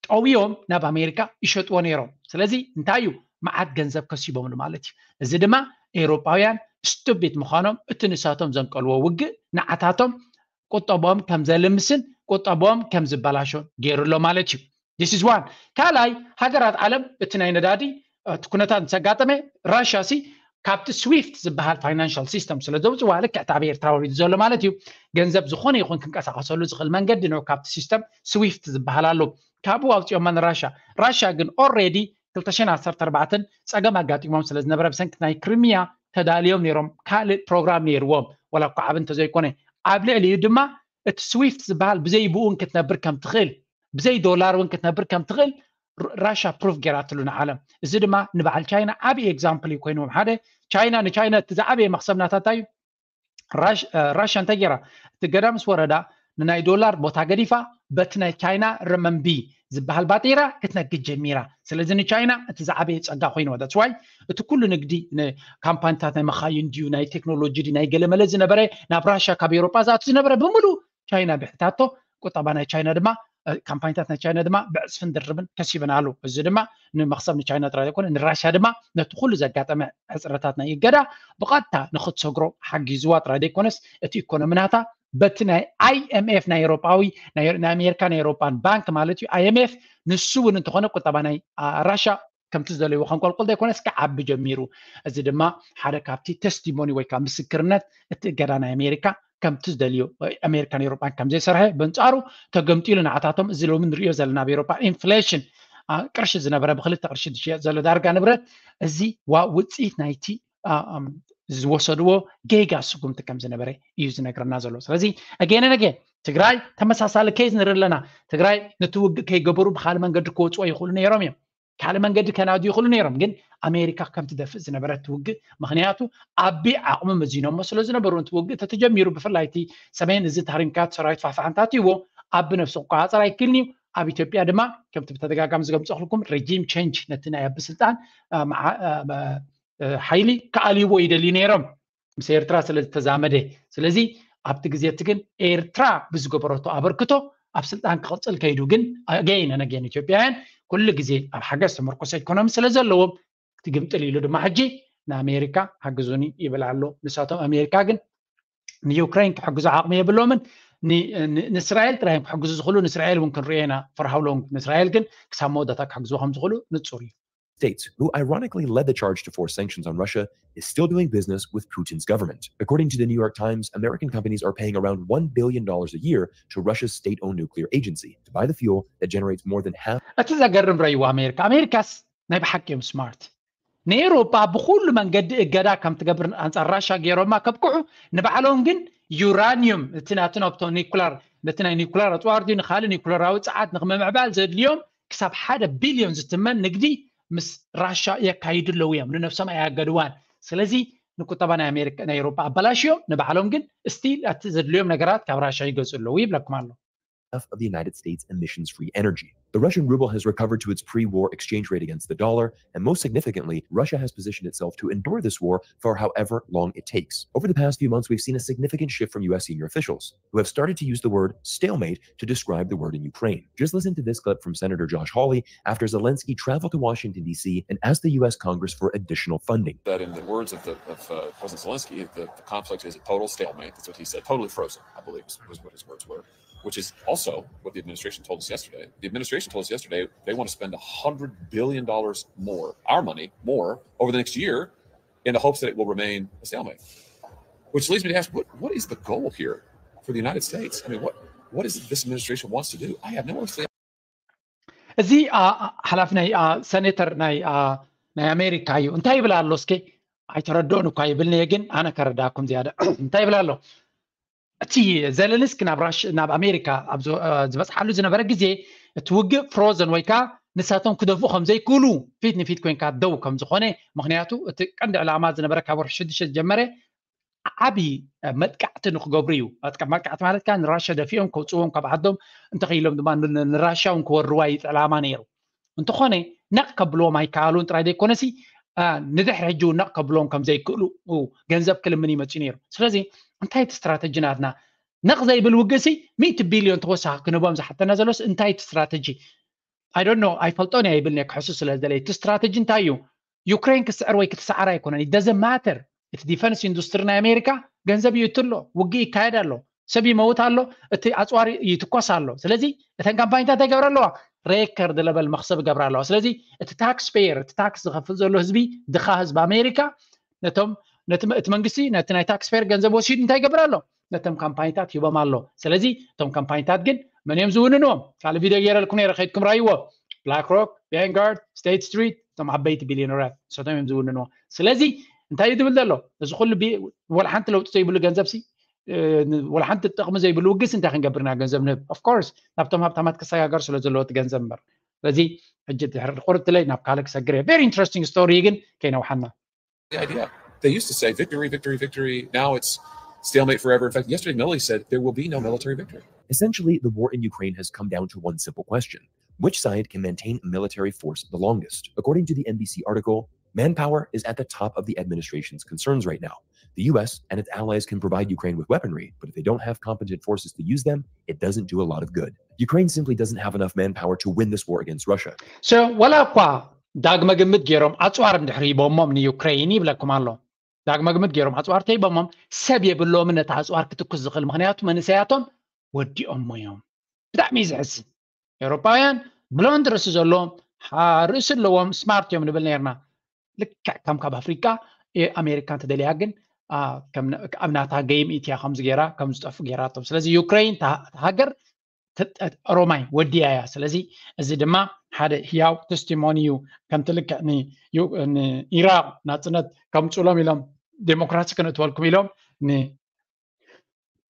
ጠውዮም ናብ ኣሜሪካ ይሸጥዎ ነይሮም። ስለዚ እንታይ እዩ? መዓት ገንዘብ ከሲቦምሉ ማለት እዩ። እዚ ድማ ኤውሮጳውያን ስቱቢድ ምዃኖም፣ እቲ ንሳቶም ዘንቀልዎ ውግእ ንዓታቶም ቁጠቦም ከም ዘልምስን ቁጠቦም ከም ዝበላሾን ገይሩ ኣሎ ማለት እዩ። This is one። ካልኣይ፣ ሃገራት ዓለም እቲ ናይ ነዳዲ እቲ ኩነታት ምስ ኣጋጠመ ራሻ ሲ ካብቲ ስዊፍት ዝበሃል ፋይናንሻል ሲስተም ስለ ዘውፅዋ፣ ልክዕ እቲ ኣብ ኤርትራ ወሪዱ ዘሎ ማለት እዩ፣ ገንዘብ ዝኾነ ይኹን ክንቀሳቐሰሉ ዝኽእል መንገዲ ነው። ካብቲ ሲስተም ስዊፍት ዝበሃል ኣሎ፣ ካብኡ ኣውፅኦማ ንራሻ። ራሻ ግን ኦልሬዲ ክልተ ሽሕን ዓሰርተ ኣርባዕተን ፀገም ኣጋጢሞም ስለ ዝነበረ፣ ብሰንኪ ናይ ክሪሚያ ተዳልዮም ነይሮም፣ ካልእ ፕሮግራም ነይርዎም፣ ዋላ እኳ ዓቢ እንተዘይኮነ። ኣብ ልዕሊኡ ድማ እቲ ስዊፍት ዝበሃል ብዘይ ብኡ እውን ክትነብር ከም ትኽእል፣ ብዘይ ዶላር እውን ክትነብር ከም ትኽእል ራሻ ፕሩፍ ገይራትሉ ንዓለም። እዚ ድማ ንበዓል ቻይና ዓቢ ኤግዛምፕል እዩ ኮይንዎም። ሓደ፣ ቻይና፣ ንቻይና እቲ ዝዓበየ መኽሰብ ናታ እንታይ እዩ? ራሻ እንታይ ገይራ? እቲ ገዳ ምስ ወረዳ ንናይ ዶላር ቦታ ገዲፋ በቲ ናይ ቻይና ረመንቢ ዝበሃል ባጤራ ክትነግድ ጀሚራ። ስለዚ ንቻይና እቲ ዝዓበየ ጸጋ ኮይንዎ። That's why እቲ ኩሉ ንግዲ፣ ካምፓኒታት ናይ መኻይን ድዩ፣ ናይ ቴክኖሎጂ ድዩ፣ ናይ ገለመለ ዝነበረ፣ ናብ ራሻ ካብ ኤውሮጳ ዝኣቱ ዝነበረ ብምሉ ቻይና ብሕታቶ፣ ቁጠባ ናይ ቻይና ድማ፣ ካምፓኒታት ናይ ቻይና ድማ ብዕጽፍን ድርብን ከሲበን ኣሎ። እዚ ድማ ንመኽሰብ ንቻይና ጥራይ ዘይኮነ፣ ንራሻ ድማ ነቲ ኩሉ ዘጋጠመ ሕጽረታት ናይ እገዳ ብቐጥታ ንኽትሰግሮ ሓጊዝዋ ጥራይ ዘይኮነስ፣ እቲ ኢኮኖሚ ናታ በቲ ናይ ኣይ ኤም ኤፍ ናይ ኤውሮጳዊ፣ ናይ ኣሜሪካ ናይ ኤውሮጳን ባንክ ማለት እዩ፣ ኣይ ኤም ኤፍ፣ ንሱ እውን እንተኾነ ቁጠባ ናይ ራሻ ከምቲ ዝደለይዎ ከንቆልቁል ዘይኮነስ ክዓቢ ጀሚሩ። እዚ ድማ ሓደ ካብቲ ቴስቲሞኒ ወይ ከዓ ምስክርነት እቲ እገዳ ናይ ኣሜሪካ ከምቲ ዝደልዮ ኣሜሪካን ኤውሮጳን ከም ዘይሰርሐ፣ በንጻሩ ተገምጢሉ ንዓታቶም እዚ ሎሚ ንሪኦ ዘለና ኣብ ኤውሮጳ ኢንፍሌሽን፣ ቅርሺ ዝነበረ ብክልተ ቅርሺ ዝሽየጥ ዘሎ ዳርጋ ንብረት፣ እዚ ውፅኢት ናይቲ ዝወሰድዎ ጌጋ ስጉምቲ ከም ዝነበረ እዩ ዝነግረና ዘሎ። ስለዚ ኣገነ ነገ ትግራይ ተመሳሳሊ ኬዝ ንርኢ ኣለና። ትግራይ ነቲ ውግእ ከይገበሩ ብካልእ መንገዲ ክወፅዎ ይኽእሉ ነይሮም እዮም። ካልእ መንገዲ ከናዱ ይኽእሉ ነይሮም፣ ግን ኣሜሪካ ከም ትደፍእ ዝነበረት ውግእ፣ ምኽንያቱ ዓቢ ዓቕሚ መዚኖሞ ስለ ዝነበሩ፣ እቲ ውግእ ተተጀሚሩ፣ ብፍላይ እቲ ሰሜን እዚ ታሪምካ ሰራዊት ፋሕፋሕ እንታትይዎ ኣብ ነፍሲ ክቆፃፀር ኣይክእልን እዩ። ኣብ ኢትዮጵያ ድማ ከምቲ ብተደጋጋሚ ዝገምፀኽልኩም ሬጂም ቼንጅ ነቲ ናይ ኣብ ስልጣን ሓይሊ ክኣልይዎ ይደልዩ ነይሮም፣ ምስ ኤርትራ ስለ ዝተዛመደ። ስለዚ ኣብቲ ግዜ እቲ ግን ኤርትራ ብዝገበረቶ ኣበርክቶ ኣብ ስልጣን ክቕፅል ከይዱ፣ ግን ኣገይን ኣነገይን ኢትዮጵያውያን ኩሉ ግዜ ኣብ ሓገዝ ተመርኮሰ ኢኮኖሚ ስለ ዘለዎም፣ ትግምጥል ኢሉ ድማ ሕጂ ንኣሜሪካ ሓግዙኒ ይብል ኣሎ። ንሳቶም ኣሜሪካ ግን ንዩክሬን ክሕግዙ ዓቕሚ የብሎምን፣ ንእስራኤል ጥራይ እዮም ክሕግዙ ዝኽእሉ። ንእስራኤል እውን ክንሪኦ ኢና for how long። ንእስራኤል ግን ክሳብ መወዳእታ ክሕግዙ ከም ዝኽእሉ ንፁር እዩ። States, who ironically led the charge to force sanctions on Russia, is still doing business with Putin's government. According to the New York Times, American companies are paying around one billion dollars a year to Russia's state-owned nuclear agency to buy the fuel that generates more than half. እቲ ዘገርም ረይዎ ኣሜሪካ ኣሜሪካስ ናይ ብሓቂ እዮም ስማርት። ንኤውሮጳ ብኩሉ መንገዲ እገዳ ከም ትገብር ኣንጻር ራሻ ገይሮማ ከብቅዑ፣ ንባዕሎም ግን ዩራኒየም እቲ ናቱ ናብቶ ኒኩላር ነቲ ናይ ኒኩላር ኣጽዋር ድዩ ንኻልእ ኒኩላራዊ ጸዓት ንክምምዕባል ዘድልዮም ክሳብ ሓደ ቢልዮን ዝትመን ንግዲ ምስ ራሻ የካይዱ ኣለዉ እዮም። ንነብሶም ኣያገድዋን። ስለዚ ንቁጠባ ናይ ኣሜሪካ ናይ ኤውሮጳ ኣበላሽዮም፣ ንባዕሎም ግን ስቲል እቲ ዘድልዮም ነገራት ካብ ራሻ ይገዝኡ ኣለዉ ይብለኩም ኣሎ። Of the United States emissions-free energy. The Russian ruble has recovered to its pre-war exchange rate against the dollar, and most significantly, Russia has positioned itself to endure this war for however long it takes. Over the past few months, we've seen a significant shift from U S senior officials, who have started to use the word stalemate to describe the war in Ukraine. Just listen to this clip from Senator Josh Hawley after Zelensky traveled to Washington, D C, and asked the U S Congress for additional funding. That, in the words of, the, of uh, President Zelensky, the, the conflict is a total stalemate. That's what he said. Totally frozen, I believe, was, was what his words were. Which is also what the administration told us yesterday. The administration told us yesterday they want to spend one hundred billion dollars more, our money, more, over the next year in the hopes that it will remain a stalemate. Which leads me to ask, what, what is the goal here for the United States? I mean, what, what is it this administration wants to do? I have no understanding. እዚ ሓላፊ ናይ ሰኔተር ናይ ናይ ኣሜሪካ እዩ። እንታይ ይብል ኣሎ እስኪ? ኣይተረድኦን እኳ ይብልኒ እየ፣ ግን ኣነ ከረዳኩም ዝያዳ እንታይ ይብል ኣሎ? እቲ ዘለንስኪ ናብ ራሽ ናብ ኣሜሪካ ኣብ ዝበፅሓሉ ዝነበረ ግዜ እቲ ውግእ ፍሮዘን ወይ ከዓ ንሳቶም ክደፍኡ ከም ዘይክእሉ ፊት ንፊት ኮይንካ ደው ከም ዝኾነ፣ ምክንያቱ እቲ ቀንዲ ዕላማ ዝነበረ ካብ ወርሒ ሽዱሽተ ዝጀመረ ዓቢ መጥቃዕቲ ንክገብሩ እዩ። መጥቃዕቲ ማለት ከዓ ንራሻ ደፊኦም ከውፅዎም ካብ ዓዶም እንተኽኢሎም ድማ ንራሻ እውን ክወርዋ እዩ ዕላማ ነይሩ። እንተኾነ ነቕ ከብልዎም ኣይከኣሉን ጥራይ ዘይኮነሲ ንድሕሪ ሕጂ እውን ነቕ ከብሎም ከም ዘይክእሉ ገንዘብ ክልምን ይመፅዩ ነይሩ። ስለዚ እንታይ እቲ ስትራተጂ ናትና? ነቕ ዘይብል ውግእሲ ሚእቲ ቢልዮን ተወሳኺ ክንህቦም ዝሓተና ዘሎስ እንታይ እቲ ስትራተጂ? I don't know፣ ኣይፈልጦን እየ ይብል ክሕሱ ስለ ዝደለ። እቲ ስትራተጂ እንታይ እዩ? ዩክሬን ክስዕር ወይ ክትስዓር ኣይኮነን። It doesn't matter። እቲ ዲፈንስ ኢንዱስትሪ ናይ ኣሜሪካ ገንዘብ ይእቱ ኣሎ፣ ውግእ ይካየድ ኣሎ፣ ሰብ ይመውት ኣሎ፣ እቲ ኣፅዋር ይትኮስ ኣሎ። ስለዚ እተን ካምፓኒታት እንታይ ገብራ ኣለዋ? ሬከርድ ለበል መክሰብ ገብራ ኣለዋ። ስለዚ እቲ ታክስ ፔየር፣ እቲ ታክስ ዝኸፍል ዘሎ ህዝቢ፣ ድኻ ህዝቢ ኣሜሪካ ነቶም እቲ መንግስቲ ነቲ ናይ ታክስ ፔየር ገንዘብ ወሲዱ እንታይ ይገብር ኣሎ? ነቶም ካምፓኒታት ሂቦም ኣሎ። ስለዚ እቶም ካምፓኒታት ግን መን እዮም ዝውንንዎም? ካልእ ቪድዮ ገይረልኩም ነይረ፣ ከይድኩም ራይዎ። ብላክ ሮክ፣ ቫንጋርድ፣ ስቴት ስትሪት፣ እቶም ዓበይቲ ቢልዮነራት ንሶቶም እዮም ዝውንንዎ። ስለዚ እንታይ እዩ ዝብል ዘሎ? እዚ ኩሉ ወላ ሓንቲ ለውጢ ዘይብሉ ገንዘብሲ፣ ወላ ሓንቲ ጥቕሚ ዘይብሉ ውግስ እንታይ ክንገብር ኢና ገንዘብ ንህብ? Of course ናብቶም ሃብታማት ክሰጋገር ስለ ዘለዎ እቲ ገንዘብ እምበር። ስለዚ ሕጂ ድሕሪ ቁርጥለይ ናብ ካልእ ክሰግር እየ። Very interesting story፣ ግን ከይነውሓና። The idea. They used to say victory, victory, victory. Now it's stalemate forever. In fact, yesterday Melody said there will be no military victory. Essentially, the war in Ukraine has come down to one simple question. Which side can maintain a military force the longest? According to the N B C article, manpower is at the top of the administration's concerns right now. The U S and its allies can provide Ukraine with weaponry, but if they don't have competent forces to use them, it doesn't do a lot of good. Ukraine simply doesn't have enough manpower to win this war against Russia. So, ወላ እኳ ዳግመ ግምት ገይሮም ኣፅዋር እንድሕር ሂቦሞም ንዩክሬን ይብለኩም ኣሎ። ዳግመ ግምት ገይሮም ኣፅዋር ተሂቦሞም ሰብ የብሎምን ነቲ ኣፅዋር ክትኩስ ዝኽእል፣ ምክንያቱ መንእሰያቶም ወዲኦሞ እዮም። ብጣዕሚ እዩ ዘሕዝን። ኤውሮፓውያን ብሎንድ ርእሲ ዘለዎም፣ ሓ- ርእሲ ኣለዎም፣ ስማርት እዮም ንብል ነርና። ልክዕ ከም ካብ ኣፍሪቃ፣ ኤ- ኣሜሪካ እንተደልያ ግን አ፣ ከም ነ- ኣብ ናታ ገይም ኢትያ ከምዚ ገይራ ከም ዝጠፉ ገይራቶም። ስለዚ ዩክሬን እታ እታ ሃገር ተ- ሮማይ ወዲያ እያ። ስለዚ እዚ ድማ ሓደ ህያው ተስቲሞኒ እዩ። ከምቲ ልክዕ ንዩ- ንኢራቅ ናፅነት ከምፅሎም ኢሎም ዴሞክራሲ ከነእትወልኩም ኢሎም ን-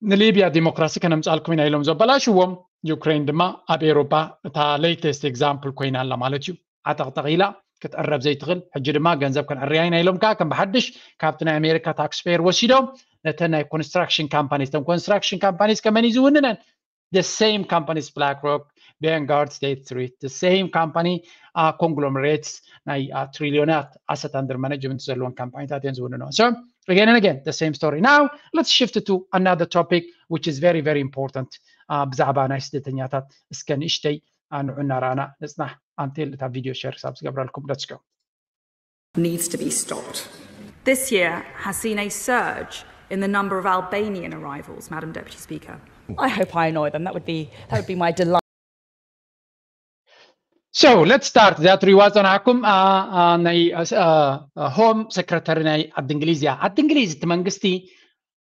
ንሊብያ ዲሞክራሲ ከነምፃልኩም ኢና ኢሎም ዘበላሽዎም፣ ዩክሬን ድማ ኣብ ኤውሮፓ እታ ሌተስት ኤግዛምፕል ኮይና ኣላ ማለት እዩ። ዓጠቕጠቕ ኢላ ክትዕረብ ዘይትኽእል፣ ሕጂ ድማ ገንዘብ ከነዕርያ ኢና ኢሎም ከዓ ከም ብሓድሽ ካብቲ ናይ ኣሜሪካ ታክስፔየር ወሲዶም ነተን ናይ ኮንስትራክሽን ካምፓኒስ፣ እተን ኮንስትራክሽን ካምፓኒስ ከመን እዩ ዝውንነን? The same companies፣ ብላክ ሮክ፣ ቫንጋርድ፣ ስቴት ስትሪት፣ the same company፣ ኮንግሎመሬትስ ናይ ትሪሊዮናት ኣሰት ኣንደር ማኔጅመንት ዘለዎን ካምፓኒታት እየን ዝውንነኦ። So again and again the same story. Now let's shift to another topic which is very very important. ብዛዕባ ናይ ስደተኛታት እስከ ንእሽተይ ንዑ እናረኣና ንፅናሕ። ኣንቴል እታ ቪድዮ ሸር ክሳብ ዝገብረልኩም፣ let's go. Needs to be stopped. This year has seen a surge in the number of Albanian arrivals, Madam Deputy Speaker. I hope I annoy them. That would be that would be my delight. So let's start that. ሪዋ ፀናሕኩም። ናይ ሆም ሰክረታሪ ናይ ዓዲ እንግሊዝ እያ። ዓዲ እንግሊዝ እቲ መንግስቲ፣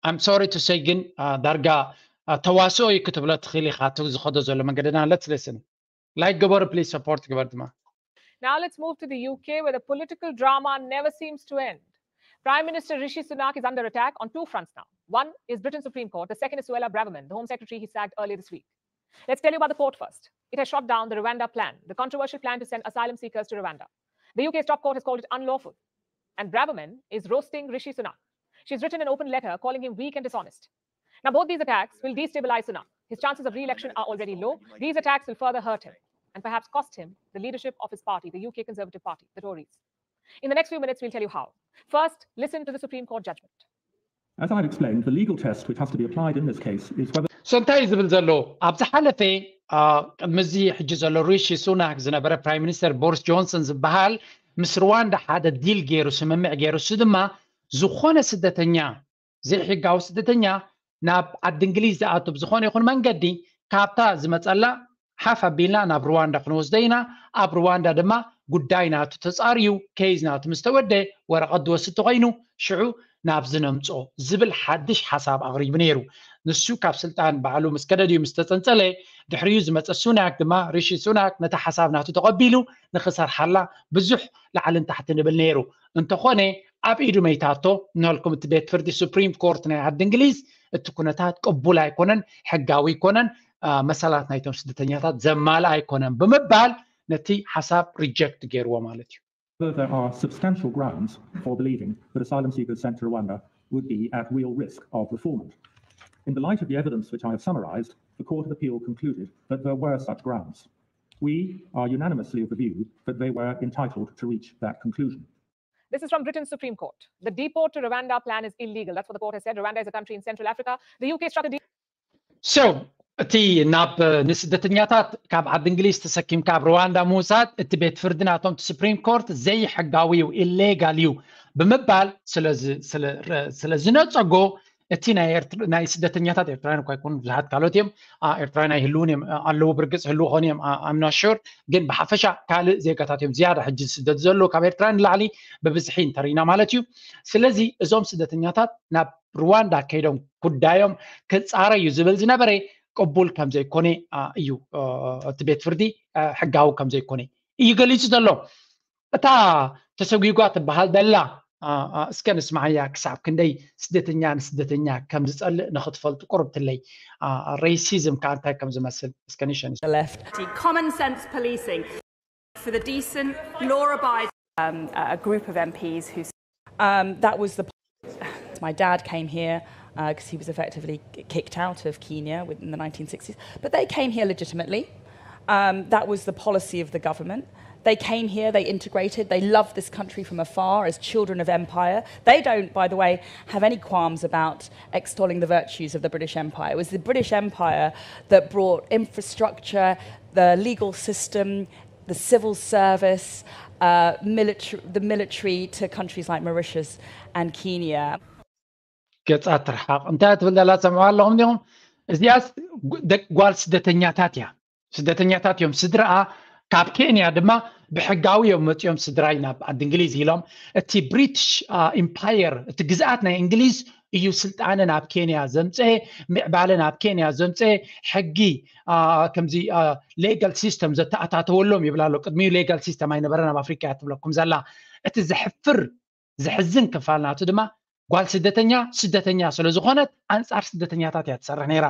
I'm sorry to say፣ ግን ዳርጋ ተዋስኦ እዩ ክትብሎ ትኽእል ኢኻ። እቲ ዝኸዶ ዘሎ መንገድና፣ let's listen። ላይክ ግበሩ ፕሊዝ፣ ሰፖርት ግበር ድማ። Now let's move to the U K, where the political drama never seems to end. Prime Minister Rishi Sunak is under attack on two fronts now. One is Britain's Supreme Court, the second is Suella Braverman, the Home Secretary he sacked earlier this week. Let's tell you about the court first. It has shot down the Rwanda plan, the controversial plan to send asylum seekers to Rwanda. The U K's top court has called it unlawful. And Braverman is roasting Rishi Sunak. She's written an open letter calling him weak and dishonest. Now, both these attacks will destabilize Sunak. His chances of re election are already low. These attacks will further hurt him and perhaps cost him the leadership of his party, the U K Conservative Party, the Tories. In the next few minutes, we'll tell you how. First, listen to the Supreme Court judgment. As I've explained, the legal test which has to be applied in this case is whether So እንታይ እዩ ዝብል ዘሎ? ኣብ ዝሓለፈ ቅድሚ እዚ ሕጂ ዘሎ ሪሺ ሱናክ ዝነበረ ፕራይም ሚኒስተር ቦሪስ ጆንሰን ዝበሃል ምስ ሩዋንዳ ሓደ ዲል ገይሩ፣ ስምምዕ ገይሩ፣ እሱ ድማ ዝኾነ ስደተኛ፣ ዘይሕጋዊ ስደተኛ ናብ ዓዲ እንግሊዝ ዝኣቱ ብዝኾነ ይኹን መንገዲ ካብታ ዝመፀላ ሓፍ ኣቢልና ናብ ሩዋንዳ ክንወስዶ ኢና። ኣብ ሩዋንዳ ድማ ጉዳይ ናቱ ተፃርዩ፣ ኬዝ ናቱ ምስ ተወደ፣ ወረቐት ዝወስድ ተኾይኑ፣ ሽዑ ናብዚ ነምፅኦ ዝብል ሓድሽ ሓሳብ ኣቕሪቡ ነይሩ። ንሱ ካብ ስልጣን ባዕሉ ምስ ከደድዩ ምስ ተፀንፀለ፣ ድሕሪኡ ዝመፀ ሱናክ ድማ፣ ሪሺ ሱናክ፣ ነቲ ሓሳብ ናቱ ተቐቢሉ ንኽሰርሓላ ብዙሕ ላዕልን ታሕትን ይብል ነይሩ። እንተኾነ ኣብ ኢዱ መይታቶ እናልኩም፣ እቲ ቤት ፍርዲ ሱፕሪም ኮርት ናይ ዓዲ እንግሊዝ እቲ ኩነታት ቅቡል ኣይኮነን፣ ሕጋዊ ኣይኮነን፣ መሰላት ናይቶም ስደተኛታት ዘማልእ ኣይኮነን ብምባል ነቲ ሓሳብ ሪጀክት ገይርዎ ማለት እዩ። Whether there are substantial grounds for believing that asylum seekers sent to Rwanda would be at real risk of refoulement. In the light of the evidence which I have summarized, the Court of Appeal concluded that there were such grounds. We are unanimously of the view that they were entitled to reach that conclusion. This is from Britain's Supreme Court. The deport to Rwanda plan is illegal. That's what the court has said. Rwanda is a country in Central Africa. The U K struck a deal. So እቲ ናብ ንስደተኛታት ካብ ዓዲ እንግሊዝ ተሰኪምካ ኣብ ሩዋንዳ ምውሳድ እቲ ቤት ፍርዲ ናቶም እቲ ስፕሪም ኮርት ዘይሕጋዊ እዩ፣ ኢሌጋል እዩ ብምባል ስለ ዝነፀጎ እቲ ናይ ስደተኛታት ኤርትራውያን እኳ ይኮኑ ብዙሓት ካልኦት እዮም። ኤርትራውያን ኣይህልውን እዮም ኣለዉ፣ ብርግፅ ህልው ኾኑ እዮም ኣምና ሹር፣ ግን ብሓፈሻ ካልእ ዜጋታት እዮም ዝያዳ ሕጂ ዝስደዱ ዘለዉ ካብ ኤርትራውያን ንላዕሊ ብብዝሒ እንተሪና ማለት እዩ። ስለዚ እዞም ስደተኛታት ናብ ሩዋንዳ ከይዶም ጉዳዮም ክፃረዩ ዝብል ዝነበረ ቅቡል ከም ዘይኮነ እዩ እቲ ቤት ፍርዲ ሕጋዊ ከም ዘይኮነ እዩ ገሊፁ ዘሎ። እታ ተሰጒጓ ትበሃል ዘላ እስከ ንስማዓያ ክሳብ ክንደይ ስደተኛ ንስደተኛ ከም ዝጸልእ ንኽትፈልጡ ቁርብትለይ። ሬሲዝም ከኣ እንታይ ከም ዝመስል እስከ ንሸን common sense policing for the decent, law-abiding. Um, a group of M Ps who um, that was the my dad came here because uh, he was effectively kicked out of Kenya in the nineteen sixties, but they came here legitimately. Um, that was the policy of the government. They came here, they integrated, they loved this country from afar as children of empire. They don't, by the way, have any qualms about extolling the virtues of the British Empire. It was the British Empire that brought infrastructure, the legal system, the civil service, uh, military, the military to countries like Mauritius and Kenya. ገጻ ትርሓቕ እንታይ ትብል ዘላ ሰምዑ ኣለኹም ዲኹም? እዚኣ ጓል ስደተኛታት እያ። ስደተኛታት እዮም። ስድራኣ ካብ ኬንያ ድማ ብሕጋዊ እዮም መፂኦም ስድራይ ናብ ዓዲ እንግሊዝ ኢሎም። እቲ ብሪቲሽ ኢምፓየር እቲ ግዝኣት ናይ እንግሊዝ እዩ ስልጣነ ናብ ኬንያ ዘምፀ፣ ምዕባለ ናብ ኬንያ ዘምፀ፣ ሕጊ ከምዚ ሌጋል ሲስተም ዘተኣታተወሎም ይብል ኣሎ። ቅድሚኡ ሌጋል ሲስተም ኣይነበረን ኣብ ኣፍሪካ እያ ትብለኩም ዘላ። እቲ ዘሕፍር ዘሕዝን ክፋል ናቱ ድማ ጓል ስደተኛ ስደተኛ ስለ ዝኾነት ኣንጻር ስደተኛታት እያ ትሰርሕ ነይራ።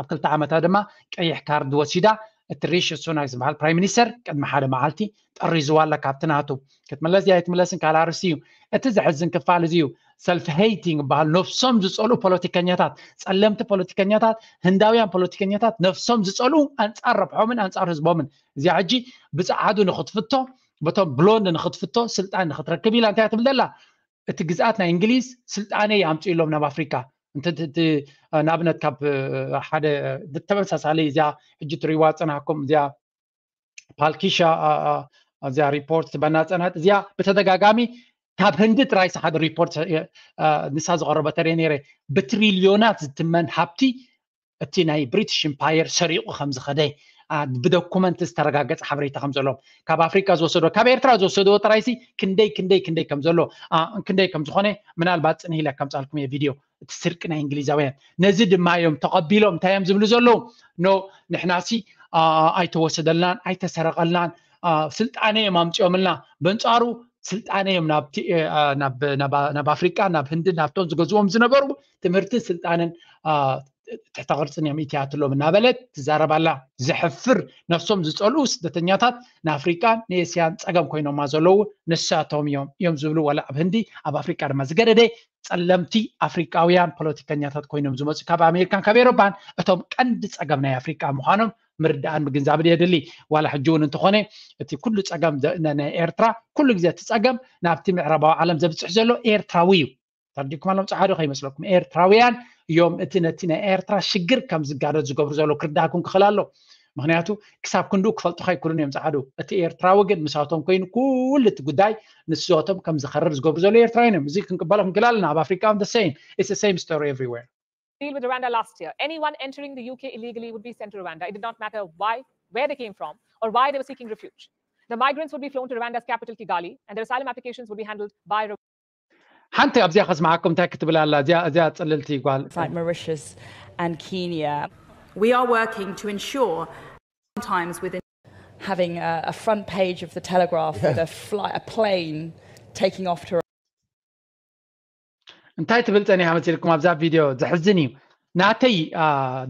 ኣብ ክልተ ዓመታ ድማ ቀይሕ ካርድ ወሲዳ። እቲ ሪሺ ሱናክ ዝበሃል ፕራይም ሚኒስተር ቅድሚ ሓደ መዓልቲ ጠሪዝዋ ኣለ ካብቲ ናቱ። ክትምለስ ድያ ኣይትምለስን ካልእ ኣርእስቲ እዩ። እቲ ዘሕዝን ክፋል እዚ እዩ። ሰልፍ ሄይቲንግ ዝበሃል ነብሶም ዝጸልኡ ፖለቲከኛታት፣ ጸለምቲ ፖለቲከኛታት፣ ህንዳውያን ፖለቲከኛታት ነብሶም ዝጸልኡ ኣንጻር ረብሖምን ኣንጻር ህዝቦምን። እዚኣ ሕጂ ብጸዓዱ ንኽትፍቶ በቶም ብሎንድ ንኽትፍቶ ስልጣን ንኽትረክብ ኢላ እንታይ ትብል ዘላ? እቲ ግዝኣት ናይ እንግሊዝ ስልጣነይ ኣምፅእሎም ናብ ኣፍሪካ። ንኣብነት ካብ ሓደ ተመሳሳሊ እዚኣ ሕጂ ትሪዋ ፀናሕኩም እዚኣ ፓልኪሻ እዚኣ ሪፖርት ትበና ፀናት እዚኣ ብተደጋጋሚ ካብ ህንዲ ጥራይ ሓደ ሪፖርት ንሳ ዝቐረበተረ ነይረ ብትሪልዮናት ዝትመን ሃብቲ እቲ ናይ ብሪቲሽ ኢምፓየር ሰሪቑ ከም ዝኸደ ብዶኩመንት ዝተረጋገፀ ሓበሬታ ከም ዘለዎም ካብ ኣፍሪካ ዝወሰዶ ካብ ኤርትራ ዝወሰድዎ ጥራይሲ ክንደይ ክንደይ ክንደይ ከም ዘሎ ክንደይ ከም ዝኾነ ምናልባት ፅንህ ኢለ ከምፃልኩም እየ ቪድዮ። እቲ ስርቂ ናይ እንግሊዛውያን ነዚ ድማ እዮም ተቐቢሎም እንታይ እዮም ዝብሉ ዘለዉ? ኖ ንሕናሲ ኣይተወሰደልናን ኣይተሰረቐልናን ስልጣነ እዮም ኣምፂኦምልና። በንፃሩ ስልጣነ እዮም ናብ ኣፍሪቃ ናብ ህንድን ናብቶም ዝገዝዎም ዝነበሩ ትምህርትን ስልጣንን ትሕተ ቅርፅን እዮም ኢትያትሎም እናበለት ትዛረብ ኣላ። ዘሕፍር ነፍሶም ዝፀልኡ ስደተኛታት ንኣፍሪቃን ንኤስያን ፀገም ኮይኖማ ዘለዉ ንሳቶም እዮም እዮም ዝብሉ ዋላ ኣብ ህንዲ ኣብ ኣፍሪቃ ድማ ዝገደደ ጸለምቲ ኣፍሪቃውያን ፖለቲከኛታት ኮይኖም ዝመፁ ካብ ኣሜሪካን ካብ ኤሮፓን እቶም ቀንዲ ፀገም ናይ ኣፍሪቃ ምዃኖም ምርዳእን ምግንዛብን የድሊ። ዋላ ሕጂ እውን እንተኾነ እቲ ኩሉ ፀገም ናይ ኤርትራ ኩሉ ግዜ እቲ ፀገም ናብቲ ምዕራባዊ ዓለም ዘብፅሕ ዘሎ ኤርትራዊ እዩ። ተርዲኩም ኣሎም ፀዓዶ ከይመስለኩም ኤርትራውያን እዮም እቲ ነቲ ናይ ኤርትራ ሽግር ከም ዝጋደድ ዝገብሩ ዘሎ ክርዳኩም ክኽእል ኣሎ። ምክንያቱ ክሳብ ክንድኡ ክፈልጡ ከይክሉን እዮም ፀዓዱ። እቲ ኤርትራዊ ግን ምሳቶም ኮይኑ ኩሉ እቲ ጉዳይ ንሶቶም ከም ዝኸርር ዝገብሩ ዘሎ ኤርትራውያን እዮም። እዚ ክንቅበሎ ክንክእል ኣለና። ኣብ ኣፍሪካ the same, it's the same story everywhere. Deal with Rwanda last year. Anyone entering the U K illegally would be sent to Rwanda. It did not matter why, where they came from, or why they were seeking refuge. The migrants would be flown to Rwanda's capital, Kigali, and their asylum applications would be handled by Rwanda. ሓንቲ ኣብዚኣ ከስማዓኩም እንታይ ክትብል ኣላ እዚኣ እዚኣ ፅልልቲ ጓል like Mauritius and Kenya. We are working to ensure sometimes within having a, a front page of the Telegraph with a flight, a plane taking off to እንታይ ትብል ጸኒሓ መሲልኩም ኣብዛ ቪድዮ? ዘሕዝን እዩ። ናተይ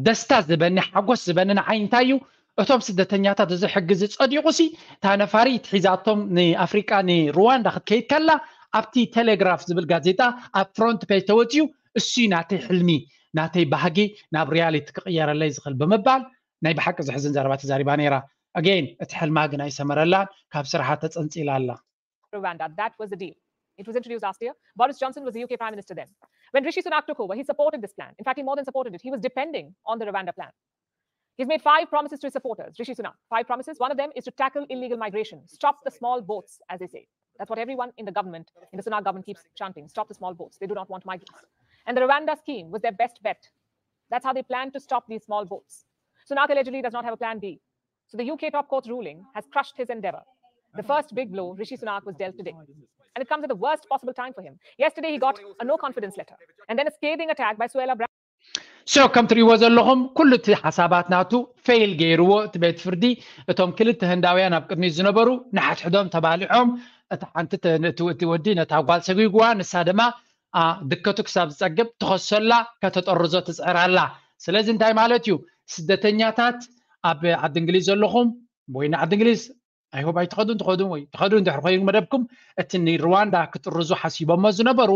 ደስታ ዝበኒ ሓጎስ ዝበኒ ንዓይ እንታይ እዩ? እቶም ስደተኛታት እዚ ሕጊ እዚ ጸዲቑ ሲ እታ ነፋሪት ሒዛቶም ንኣፍሪቃ ንሩዋንዳ ክትከይድ ከላ ኣብቲ ቴሌግራፍ ዝብል ጋዜጣ ኣብ ፍሮንት ፔጅ ተወጺኡ እሱ ናተይ ሕልሚ ናተይ ባህጊ ናብ ሪያሊቲ ክቕየረለይ ዝኽእል ብምባል ናይ ብሓቂ ዘሕዝን ዘረባ ተዛሪባ ነይራ። ኣጌን እቲ ሕልማ ግን ኣይሰመረላን፣ ካብ ስርሓ ተጸንጺላ ኣላ። Rwanda. That was the deal. It was introduced last year. Boris Johnson was the U K Prime Minister then. When Rishi Sunak took over, he supported this plan. In fact, he more than supported it. He was depending on the Rwanda plan. He's made five promises to his supporters, Rishi Sunak. Five promises. One of them is to tackle illegal migration, stop the small boats, as they say. That's what everyone in the government, in the Sunak government, keeps chanting: stop the small boats. They do not want migrants. And the Rwanda scheme was their best bet. That's how they plan to stop these small boats. Sunak allegedly does not have a plan B. So the U K top court's ruling has crushed his endeavor. The first big blow Rishi Sunak was dealt today. And it comes at the worst possible time for him. Yesterday, he got a no confidence letter and then a scathing attack by Suella Braverman. So ከም ትሪእዎ ዘለኹም ኩሉ እቲ ሓሳባት ናቱ ፌል ገይርዎ እቲ ቤት ፍርዲ። እቶም ክልተ ህንዳውያን ኣብ ቅድሚት ዝነበሩ ንሓድሕዶም ተባሊዖም፣ እቲ ሓንቲ እቲ ወዲ ነታ ጓል ሰጒግዋ፣ ንሳ ድማ ድከቱ ክሳብ ዝፀግብ ትኸሶላ ከተጠርዞ ትፅዕር ኣላ። ስለዚ እንታይ ማለት እዩ? ስደተኛታት ኣብ ዓዲ እንግሊዝ ዘለኹም ወይ ንዓዲ እንግሊዝ ኣይሆብ ኣይትኸዱን ትኸዱን ወይ ትኸዱ እንድሕር ኮይኑ መደብኩም እቲ ንርዋንዳ ክጥርዙ ሓሲቦሞ ዝነበሩ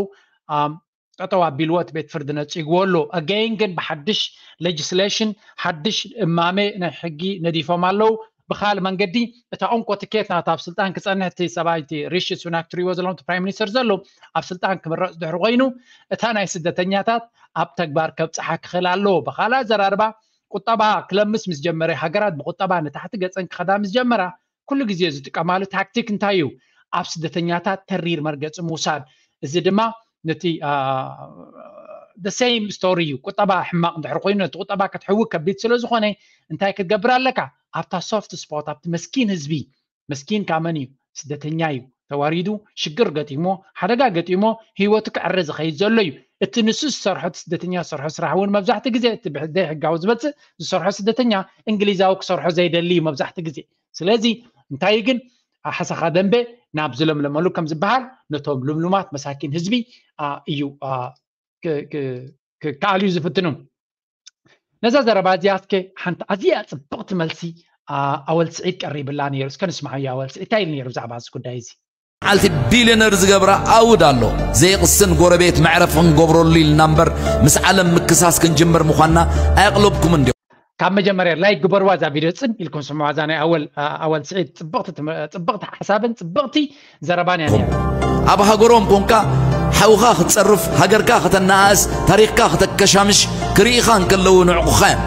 ጠጠው ኣቢልዎ እቲ ቤት ፍርዲ ነፂግዎ ኣሎ። ኣገይን ግን ብሓድሽ ሌጅስሌሽን ሓድሽ እማመ ናይ ሕጊ ነዲፎም ኣለዉ። ብካል መንገዲ እታ እንኮ ትኬት ናታ ኣብ ስልጣን ክፀንሕ እቲ ሰብኣይ እቲ ሪሺ ሱናክ ትሪእዎ ዘለኹም እቲ ፕራይም ሚኒስተር ዘሎ ኣብ ስልጣን ክምረፅ ድሕሪ ኮይኑ እታ ናይ ስደተኛታት ኣብ ተግባር ከብፅሓ ክኽእል ኣለዎ። ብካል ኣዘራርባ ቁጠባ ክለምስ ምስ ጀመረ ሃገራት ብቁጠባ ንታሕቲ ገፀን ክኸዳ ምስ ጀመራ ኩሉ ግዜ ዝጥቀማሉ ታክቲክ እንታይ እዩ? ኣብ ስደተኛታት ተሪር መርገፂ ምውሳድ። እዚ ድማ ነቲ the same story እዩ። ቁጠባ ሕማቕ እንድሕር ኮይኑ ነቲ ቁጠባ ክትሕዊ ከቢድ ስለ ዝኾነ እንታይ ክትገብር ኣለካ? ኣብታ ሶፍት ስፖት ኣብቲ መስኪን ህዝቢ መስኪን ካመን እዩ ስደተኛ እዩ ተዋሪዱ ሽግር ገጢሞ ሓደጋ ገጢሞ ህይወቱ ክዕረ ዝኸይድ ዘሎ እዩ። እቲ ንሱ ዝሰርሖ እቲ ስደተኛ ዝሰርሖ ስራሕ እውን መብዛሕቲ ግዜ እቲ ብዘይ ሕጋዊ ዝመፅእ ዝሰርሖ ስደተኛ እንግሊዛዊ ክሰርሖ ዘይደሊ እዩ መብዛሕቲ ግዜ። ስለዚ እንታይ ግን ሓሰኻ ደንበ ናብ ዝለምለመሉ ከም ዝበሃል ነቶም ልምሉማት መሳኪን ህዝቢ እዩ ክኣልዩ ዝፍትኑ። ነዛ ዘረባ እዚኣ እስከ ሓንቲ ኣዝያ ፅብቕቲ መልሲ ኣወል ስዒድ ቀሪብላ ነይሩ። እስከ ንስማዓዮ ኣወል ስዒድ እንታይ ኢሉ ነይሩ ብዛዕባ እዚ ጉዳይ እዚ። መዓልቲ ቢልዮነር ዝገብራ ኣውድ ኣሎ። ዘይቕስን ጎረቤት መዕረፊ ክንገብረሉ ኢልና እምበር ምስ ዓለም ምክሳስ ክንጅምር ምዃንና ኣየቕለብኩምን ድዮም? ካብ መጀመርያ ላይክ ግበርዋ እዛ ቪድዮ ፅን ኢልኩም ስምዋ እዛ ናይ ኣወል ኣወል ስዒድ ፅብቕቲ ሓሳብን ፅብቕቲ ዘረባን እያ ነይራ። ኣብ ሃገሮም ኮንካ ሓውኻ ክትጸርፍ፣ ሃገርካ ከተነኣእስ፣ ታሪኽካ ከተከሻምሽ ክርኢኻ እንከለዉ ንዕቑኻ እዮም።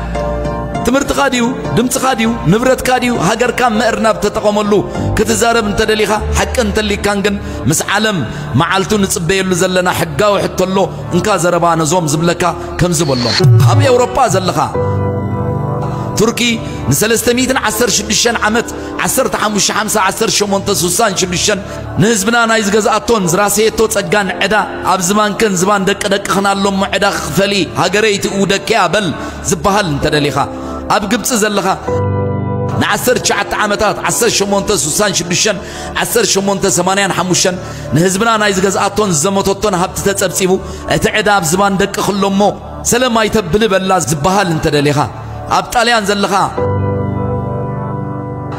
ትምህርትኻ ድዩ፣ ድምጽኻ ድዩ፣ ንብረትካ ድዩ፣ ሃገርካ ምእርናብ ተጠቐመሉ። ክትዛረብ እንተደሊኻ፣ ሓቂ እንተሊካን ግን ምስ ዓለም መዓልቱ ንጽበየሉ ዘለና ሕጋዊ ሕቶ ኣሎ። እንካ ዘረባ ነዞም ዝብለካ ከምዚ በሎም። ኣብ ኤውሮጳ ዘለኻ ቱርኪ ንሰለስተ ሚእትን ዓሰርተ ሽዱሽተን ዓመት ዓሰርተ ሓሙሽተ ሓምሳ ዓሰርተ ሸሞንተ ስሳን ሽዱሽተን ንህዝብና ናይ ዝገዝኣቶን ዝራሰየቶ ጸጋን ዕዳ ኣብዚ ባንክን ዝባን ደቂ ደቅኽን ኣሎ እሞ ዕዳ ክኽፈሊ ሃገረይ ትእውደኪያ በል ዝበሃል እንተደሊኻ ኣብ ግብጺ ዘለኻ ንዓሰርተ ትሽዓተ ዓመታት ዓሰርተ ሸሞንተ ስሳን ሽዱሽተን ዓሰርተ ሸሞንተ ሰማንያን ሓሙሽተን ንህዝብና ናይ ዝገዝኣቶን ዝዘመተቶን ሃብቲ ተጸብጺቡ እቲ ዕዳ ኣብ ዝባን ደቅኽሎ እሞ ሰለም ኣይተብሊ በላ ዝበሃል እንተደሊኻ ኣብ ጣልያን ዘለኻ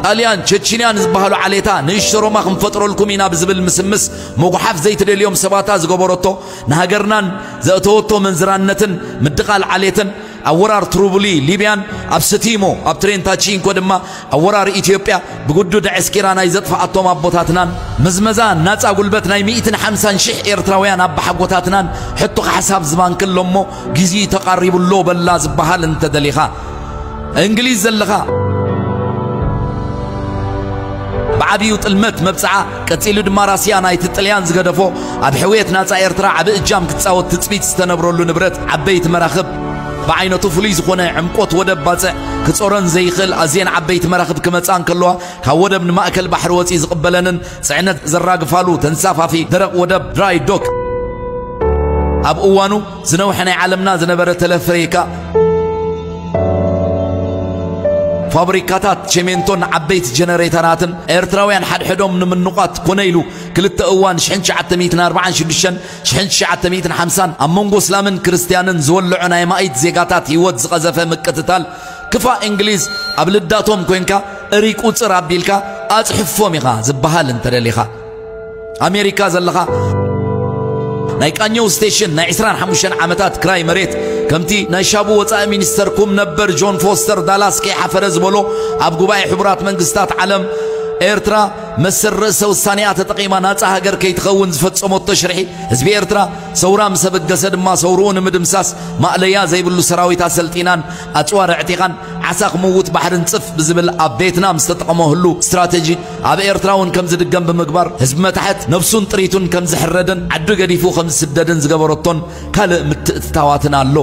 ጣልያን ቸችንያ ንዝበሃሉ ዓሌታ ንእሽቶ ሮማ ክንፈጥረልኩም ኢና ብዝብል ምስምስ ምጉሓፍ ዘይትደልዮም ሰባታ ዝገበረቶ ንሃገርናን ዘእተወቶ መንዝራነትን ምድቓል ዓሌትን ኣብ ወራር ትሩቡሊ ሊብያን ኣብ ስቲሞ ኣብ ትሬንታ ቺንኮ ድማ ኣብ ወራር ኢትዮጵያ ብግዱድ ኣዕስኪራ ናይ ዘጥፍኣቶም ኣቦታትናን ምዝመዛ ናጻ ጉልበት ናይ ሚእትን ሓምሳን ሽሕ ኤርትራውያን ኣባሓጎታትናን ሕቶ ካሕሳ ኣብ ዝባንኪ ኣሎ እሞ ግዜኡ ተቓሪቡ ኣሎ በላ ዝበሃል እንተደሊኻ እንግሊዝ ዘለኻ ብዓብዩ ጥልመት መብጽዓ ቀጺሉ ድማ ራስያ ናይቲ ጥልያን ዝገደፎ ኣብ ሕውየት ናጻ ኤርትራ ዓቢ እጃም ክትጻወት ትጽቢት ዝተነብረሉ ንብረት ዓበይቲ መራኽብ ብዓይነቱ ፍሉይ ዝኾነ ዕምቆት ወደብ ባጽዕ ክጾረን ዘይኽእል ኣዝየን ዓበይቲ መራኽብ ክመጻ እንከለዋ ካብ ወደብ ንማእከል ባሕሪ ወጺ ዝቕበለንን ጽዕነት ዘራግፋሉ ተንሳፋፊ ደረቕ ወደብ ድራይ ዶክ ኣብ እዋኑ ዝነውሐ ናይ ዓለምና ዝነበረ ተለፍሬካ ፋብሪካታት ቸሜንቶን ዓበይቲ ጀነሬተራትን ኤርትራውያን ሓድሕዶም ንምንቋት ኮነ ኢሉ ክልተ እዋን ሽሕን ትሽዓተ ሚእትን ኣርባዓን ሽዱሽተን ሽሕን ትሽዓተ ሚእትን ሓምሳን ኣብ መንጎ እስላምን ክርስትያንን ዝወልዖ ናይ ማኢት ዜጋታት ህይወት ዝቐዘፈ ምቅትታል ክፋእ እንግሊዝ ኣብ ልዳቶም ኮንካ እሪ ቁጽር ኣቢልካ ኣጽሕፎም ኢኻ ዝበሃል እንተደሊኻ ኣሜሪካ ዘለኻ ናይ ቃኘው ስቴሽን ናይ ዕስራን ሓሙሽተን ዓመታት ክራይ መሬት ከምቲ ናይ ሻቡ ወፃኢ ሚኒስተር ኩም ነበር ጆን ፎስተር ዳላስ ከይሓፈረ ዝበሎ ኣብ ጉባኤ ሕቡራት መንግስታት ዓለም ኤርትራ መሰል ርእሰ ውሳኔኣ ተጠቒማ ናጻ ሃገር ከይትኸውን ዝፈጸመቶ ሽርሒ፣ ህዝቢ ኤርትራ ሰውራ ምስ ኣበገሰ ድማ ሰውርኡ ንምድምሳስ ማእለያ ዘይብሉ ሰራዊት ኣሰልጢናን ኣጽዋር ኣዕጢቓን ዓሳ ክምውት ባሕርን ጽፍ ብዝብል ኣብ ቬትናም ዝተጠቐመ ህሉ ስትራተጂ ኣብ ኤርትራ እውን ከም ዝድገም ብምግባር ህዝቢ መታሕት ነብሱን ጥሪቱን ከም ዝሕረድን ዓዱ ገዲፉ ከም ዝስደድን ዝገበረቶን ካልእ ምትእትታዋትን ኣሎ።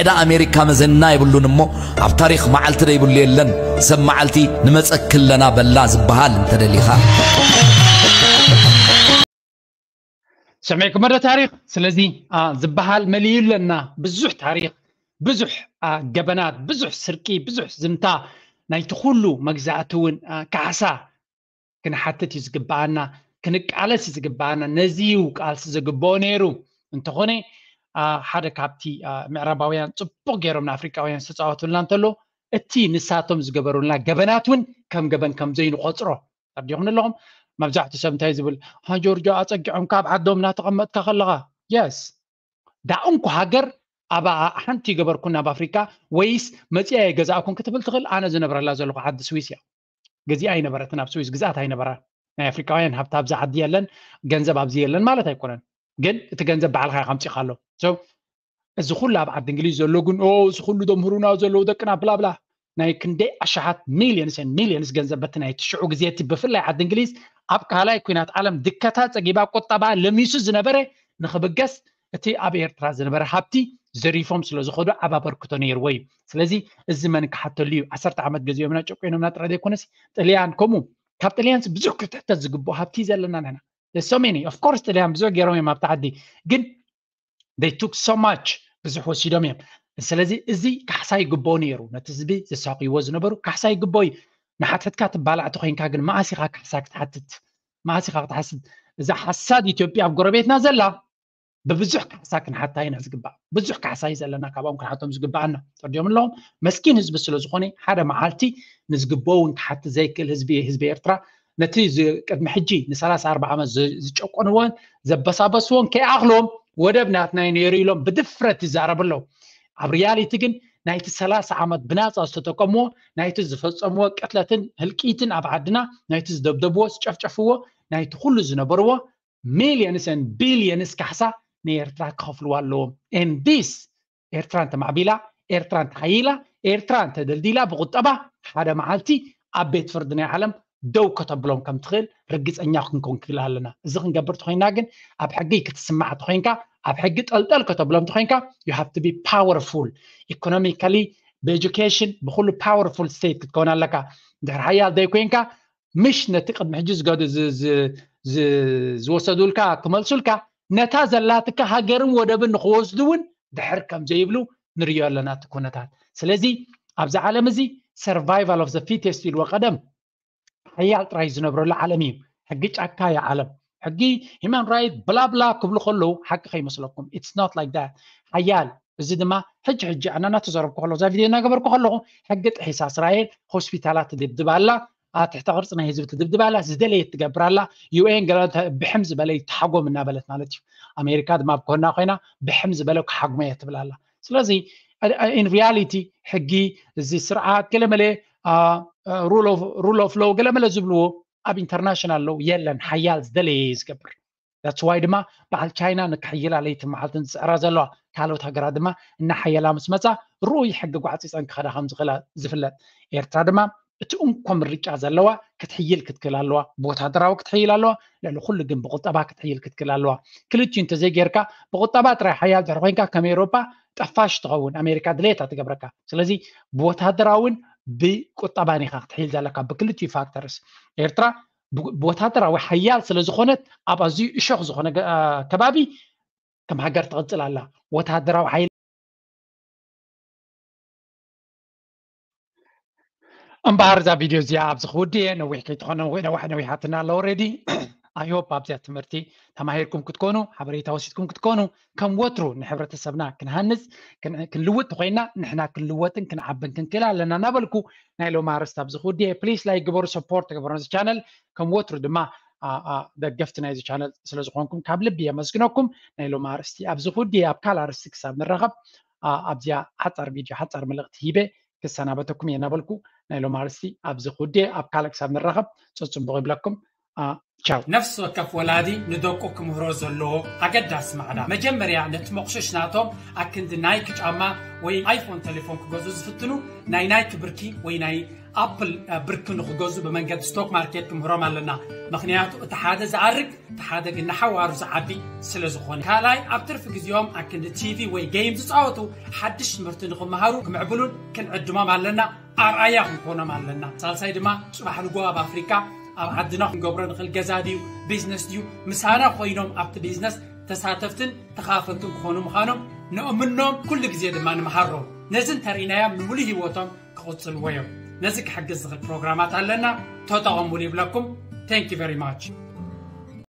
ዕዳ ኣሜሪካ መዘና የብሉን እሞ ኣብ ታሪኽ መዓልቲ ደይብሉ የለን። ሰብ መዓልቲ ንመጸኪ ኣለና በላ ዝበሃል እንተደሊኻ። ሰሚዕኩም መደ ታሪኽ። ስለዚ ዝበሃል መሊኡ ኣለና። ብዙሕ ታሪኽ፣ ብዙሕ ገበናት፣ ብዙሕ ስርቂ፣ ብዙሕ ዝምታ፣ ናይቲ ኩሉ መግዛእቲ እውን ካሕሳ ክንሓትት እዩ ዝግበኣና፣ ክንቃለስ እዩ ዝግበኣና። ነዚ እዩ ቃልሲ ዝግበኦ ነይሩ። እንተኾነ ሓደ ካብቲ ምዕራባውያን ጽቡቕ ገይሮም ንኣፍሪቃውያን ዝተጻወቱልና እንተሎ፣ እቲ ንሳቶም ዝገበሩልና ገበናት እውን ከም ገበን ከም ዘይንቆጽሮ ተረዲኹም ኣለኹም። መብዛሕትኡ ሰብ እንታይ ዝብል፣ ጆርጆ ኣጸጊዖም ካብ ዓዶም እናተቐመጥካ ከለኻ፣ የስ ዳእንኩ ሃገር ኣብ ሓንቲ ገበርኩን ኣብ ኣፍሪካ፣ ወይስ መፂኣ የገዛእኩን ክትብል ትኽእል። ኣነ ዝነብረላ ዘለኹ ዓዲ ስዊስ እያ። ገዚኣ ኣይነበረትን፣ ኣብ ስዊስ ግዝኣት ኣይነበራን። ናይ ኣፍሪካውያን ሃብቲ ኣብዚ ዓዲ የለን፣ ገንዘብ ኣብዚ የለን ማለት ኣይኮነን። ግን እቲ ገንዘብ ባዕልካ ኢኻ ኣምፂኻሎ። እዚ ኩሉ ኣብ ዓዲ እንግሊዝ ዘሎ ግን፣ እዚ ኩሉ ደምህሩና ዘለዉ ደቅና ብላብላ፣ ናይ ክንደይ ኣሽሓት ሚሊየንስ ሚሊየንስ ገንዘብ በቲ ናይ ትሽዑ ግዜ እቲ ብፍላይ ዓዲ እንግሊዝ ኣብ ካልኣይ ኩናት ዓለም ድከታ ጸጊባ ቁጠባ ለሚሱ ዝነበረ ንኽብገስ እቲ ኣብ ኤርትራ ዝነበረ ሃብቲ ዘሪፎም ስለ ዝኸዱ ዓብ ኣበርክቶ ነይርዎ እዩ። ስለዚ እዚ መን ክሓተሉ እዩ? ዓሰርተ ዓመት ገዚኦምና ጨቂኖምና ጥራይ ዘይኮነስ ጥልያን ከምኡ። ካብ ጥልያንስ ብዙሕ ክትሕተት ዝግብኦ ሃብቲ እዩ ዘለና ንሕና። So many of course ጥልያን ብዙሕ ገይሮም እዮም ኣብቲ ዓዲ፣ ግን they took so much፣ ብዙሕ ወሲዶም እዮም። ስለዚ እዚ ካሕሳ ይግብኦ ነይሩ፣ ነቲ ህዝቢ ዘሳቕይዎ ዝነበሩ ካሕሳ ይግብኦ እዩ። ንሓትሕትካ ትባላዕ ተኾይንካ ግን መኣስ ኢኻ ካሕሳ ክትሓትት? መኣስ ኢኻ ክትሓስብ? እዛ ሓሳድ ኢትዮጵያ ኣብ ጎረቤትና ዘላ ብብዙሕ ካሕሳ ክንሓታ ኢና ዝግባእ። ብዙሕ ካሕሳ እዩ ዘለና ካብኦም ክንሓቶም ዝግባኣና። ተርዲኦም ኣለዎም። መስኪን ህዝቢ ስለ ዝኾነ ሓደ መዓልቲ ንዝግብኦ እውን ክሓትት ዘይክእል ህዝቢ ህዝቢ ኤርትራ፣ ነቲ ዝ- ቅድሚ ሕጂ ን ሰላሳ ኣርባዓ ዓመት ዝ- ዝጨቆንዎን ዘበሳበስዎን ከይኣኽሎም ወደብ ናትና እዩ ነይሩ ኢሎም ብድፍረት ይዛረቡ ኣለዉ። ኣብ ሪያሊቲ ግን ናይቲ ሰላሳ ዓመት ብናጻ ዝተጠቀምዎ፣ ናይቲ ዝፈጸምዎ ቅትለትን ህልቂትን ኣብ ዓድና፣ ናይቲ ዝደብደብዎ ዝጨፍጨፍዎ፣ ናይቲ ኩሉ ዝነበርዎ ሚሊየንስ ን ቢሊየንስ ካሕሳ ንኤርትራ ክኸፍልዋ ኣለዎም። And this ኤርትራ እንተማዕቢላ፣ ኤርትራ እንተሓይላ፣ ኤርትራ እንተደልዲላ ብቁጠባ ሓደ መዓልቲ ኣብ ቤት ፍርዲ ናይ ዓለም ደው ከተብሎም ከም ትኽእል ርግጸኛ ክንኮን ክክእል ኣለና። እዚ ክንገብር ተኾይና ግን ኣብ ሕጊ ክትስማዕ ተኾይንካ ኣብ ሕጊ ጠልጠል ከተብሎም ተኾይንካ you have to be powerful economically ብኤጁኬሽን ብኩሉ powerful state ክትከውን ኣለካ። ድሕሪ ሓያል ደይ ኮይንካ ምሽ ነቲ ቅድሚ ሕጂ ዝገዱ ዝ- ዝ- ዝ- ዝወሰዱልካ ክመልሱልካ ነታ ዘላትካ ሃገርን ወደብን ንክወስዱ እውን ድሕር ከም ዘይብሉ ንርእዮ ኣለና እቲ ኩነታት። ስለዚ ኣብዚ ዓለም እዚ survival of the fittest ኢልዎ ቀደም ሓያል ጥራይ ዝነብረሉ ዓለም እዩ። ሕጊ ጫካ እዩ ዓለም። ሕጊ ሂማን ራይት ብላብላ ክብሉ ከለዉ ሓቂ ከይመስለኩም። It's not like that። ሓያል እዚ ድማ ሕጂ ሕጂ ኣነ እናተዘረብኩ ከለኹ እዛ ቪድዮ እናገበርኩ ከለኹ ሕጊ ጥሒሳ እስራኤል ሆስፒታላት ትድብድብ ኣላ፣ ኣብ ትሕተ ቅርፂ ናይ ህዝቢ ትድብድብ ኣላ፣ ዝደለየት ትገብር ኣላ። ዩ ኤን ገለ እንተ ብሕም ዝበለ ይተሓጎም እናበለት ማለት እዩ። ኣሜሪካ ድማ ኣብ ጎና ኮይና ብሕም ዝበለ ክሓጉሞ እየ ትብል ኣላ። ስለዚ in reality ሕጊ እዚ ስርዓት ገለመለ rule of law ገለመለ ዝብልዎ ኣብ ኢንተርናሽናል ሎው የለን። ሓያል ዝደለየ እዩ ዝገብር። That's why ድማ በዓል ቻይና ንክሕይላ ለይትን መዓልትን ዝፅዕራ ዘለዋ፣ ካልኦት ሃገራት ድማ እናሓየላ ምስ መፃ ርኡይ ሕጊ ጓዕፂፀን ክኸዳ ከም ዝኽእላ ዝፍለጥ። ኤርትራ ድማ እቲ እንኮ ምርጫ ዘለዋ ክትሕይል ክትክእል ኣለዋ። ብወታደራዊ ክትሕይል ኣለዋ፣ ልዕሊ ኩሉ ግን ብቁጠባ ክትሕይል ክትክእል ኣለዋ። ክልቲኡ እንተዘይጌርካ ብቁጠባ ጥራይ ሓያል ድሕሪ ኮይንካ ከም ኤውሮጳ ጠፋሽ ትኸውን፣ ኣሜሪካ ድሌታ ትገብረካ። ስለዚ ብወታደራውን ብቁጠባን ኢኻ ክትሕይል ዘለካ ብክልቲኡ ፋክተርስ። ኤርትራ ብ- ብወታደራዊ ሓያል ስለ ዝኾነት ኣብ ኣዝዩ እሾኽ ዝኾነ ገ- አ፣ ከባቢ ከም ሃገር ትቕጽል ኣላ። ወታደራዊ ሓይል እምበሃር እዛ ቪድዮ እዚኣ ኣብዚ ክውድእ እየ። ነዊሕ ከይትኾነ ወይ ነዋሕ ነዊሓትና ኣላ ኦልሬዲ። I hope ኣብዚኣ ትምህርቲ ተማሂርኩም ክትኮኑ፣ ሓበሬታ ወሲድኩም ክትኮኑ፣ ከም ወትሩ ንሕብረተሰብና ክንሃንጽ ክን- ክንልውጥ ተኮይና ንሕና ክንልወጥን ክንዓብን ክንክእል ኣለና እናበልኩ ናይ ሎሚ ኣርስቲ ኣብዚ ክውድእ እየ። ፕሊስ ላይክ ግበሩ፣ ሰፖርት ግበሩ ነዚ ቻነል። ከም ወትሩ ድማ ኣ- ኣ- ደገፍቲ ናይዚ ቻነል ስለ ዝኾንኩም ካብ ልቢ የመስግነኩም። ናይ ሎሚ ኣርስቲ ኣብዚ ክውድእ እየ። ኣብ ካልእ ኣርስቲ ክሳብ ንራኸብ ኣ- ኣብዚኣ ሓጻር ቪድዮ ሓጻር መልእኽቲ ሂበ ክሰናበተኩም እየ እናበልኩ ናይ ሎሚ ኣርስቲ ኣብዚ ክውድእ እየ። ኣብ ካልእ ክሳብ ንራኸብ ጽጽቡቕ ይብለኩም። ቻው። ነፍሲ ወከፍ ወላዲ ንደቁ ክምህሮ ዘለዎ ኣገዳሲ ማዕዳ፣ መጀመርያ ነቲ መቑሸሽ ናቶም ኣክንዲ ናይክ ጫማ ወይ ኣይፎን ቴሌፎን ክገዙ ዝፍትኑ ናይ ናይክ ብርኪ ወይ ናይ ኣፕል ብርኪ ንክገዙ ብመንገዲ ስቶክ ማርኬት ክምህሮም ኣለና። ምክንያቱ እቲ ሓደ ዝኣርግ እቲ ሓደ ግን ንሓዋሩ ዝዓቢ ስለ ዝኾነ። ካልኣይ ኣብ ትርፊ ግዜኦም ኣክንዲ ቲቪ ወይ ጌም ዝፃወቱ ሓድሽ ትምህርቲ ንክመሃሩ ክምዕብሉን ክንዕድሞም ኣለና። ኣርኣያ ክንኮኖም ኣለና። ሳልሳይ ድማ ፅባሕ ንጎ ኣብ ኣፍሪካ ኣብ ዓድና ክንገብሮ ንኽእል ገዛ ድዩ ቢዝነስ ድዩ ምሳና ኮይኖም ኣብቲ ቢዝነስ ተሳተፍትን ተኻፈልትን ክኾኑ ምዃኖም ንእምኖም። ኩሉ ግዜ ድማ ንምሃሮም። ነዚ እንተርኢናዮም ንምሉእ ህይወቶም ክቕፅልዎ እዮም። ነዚ ክሕግዝ ዝኽእል ፕሮግራማት ኣለና፣ ተጠቐሙሉ ይብለኩም። Thank you very much።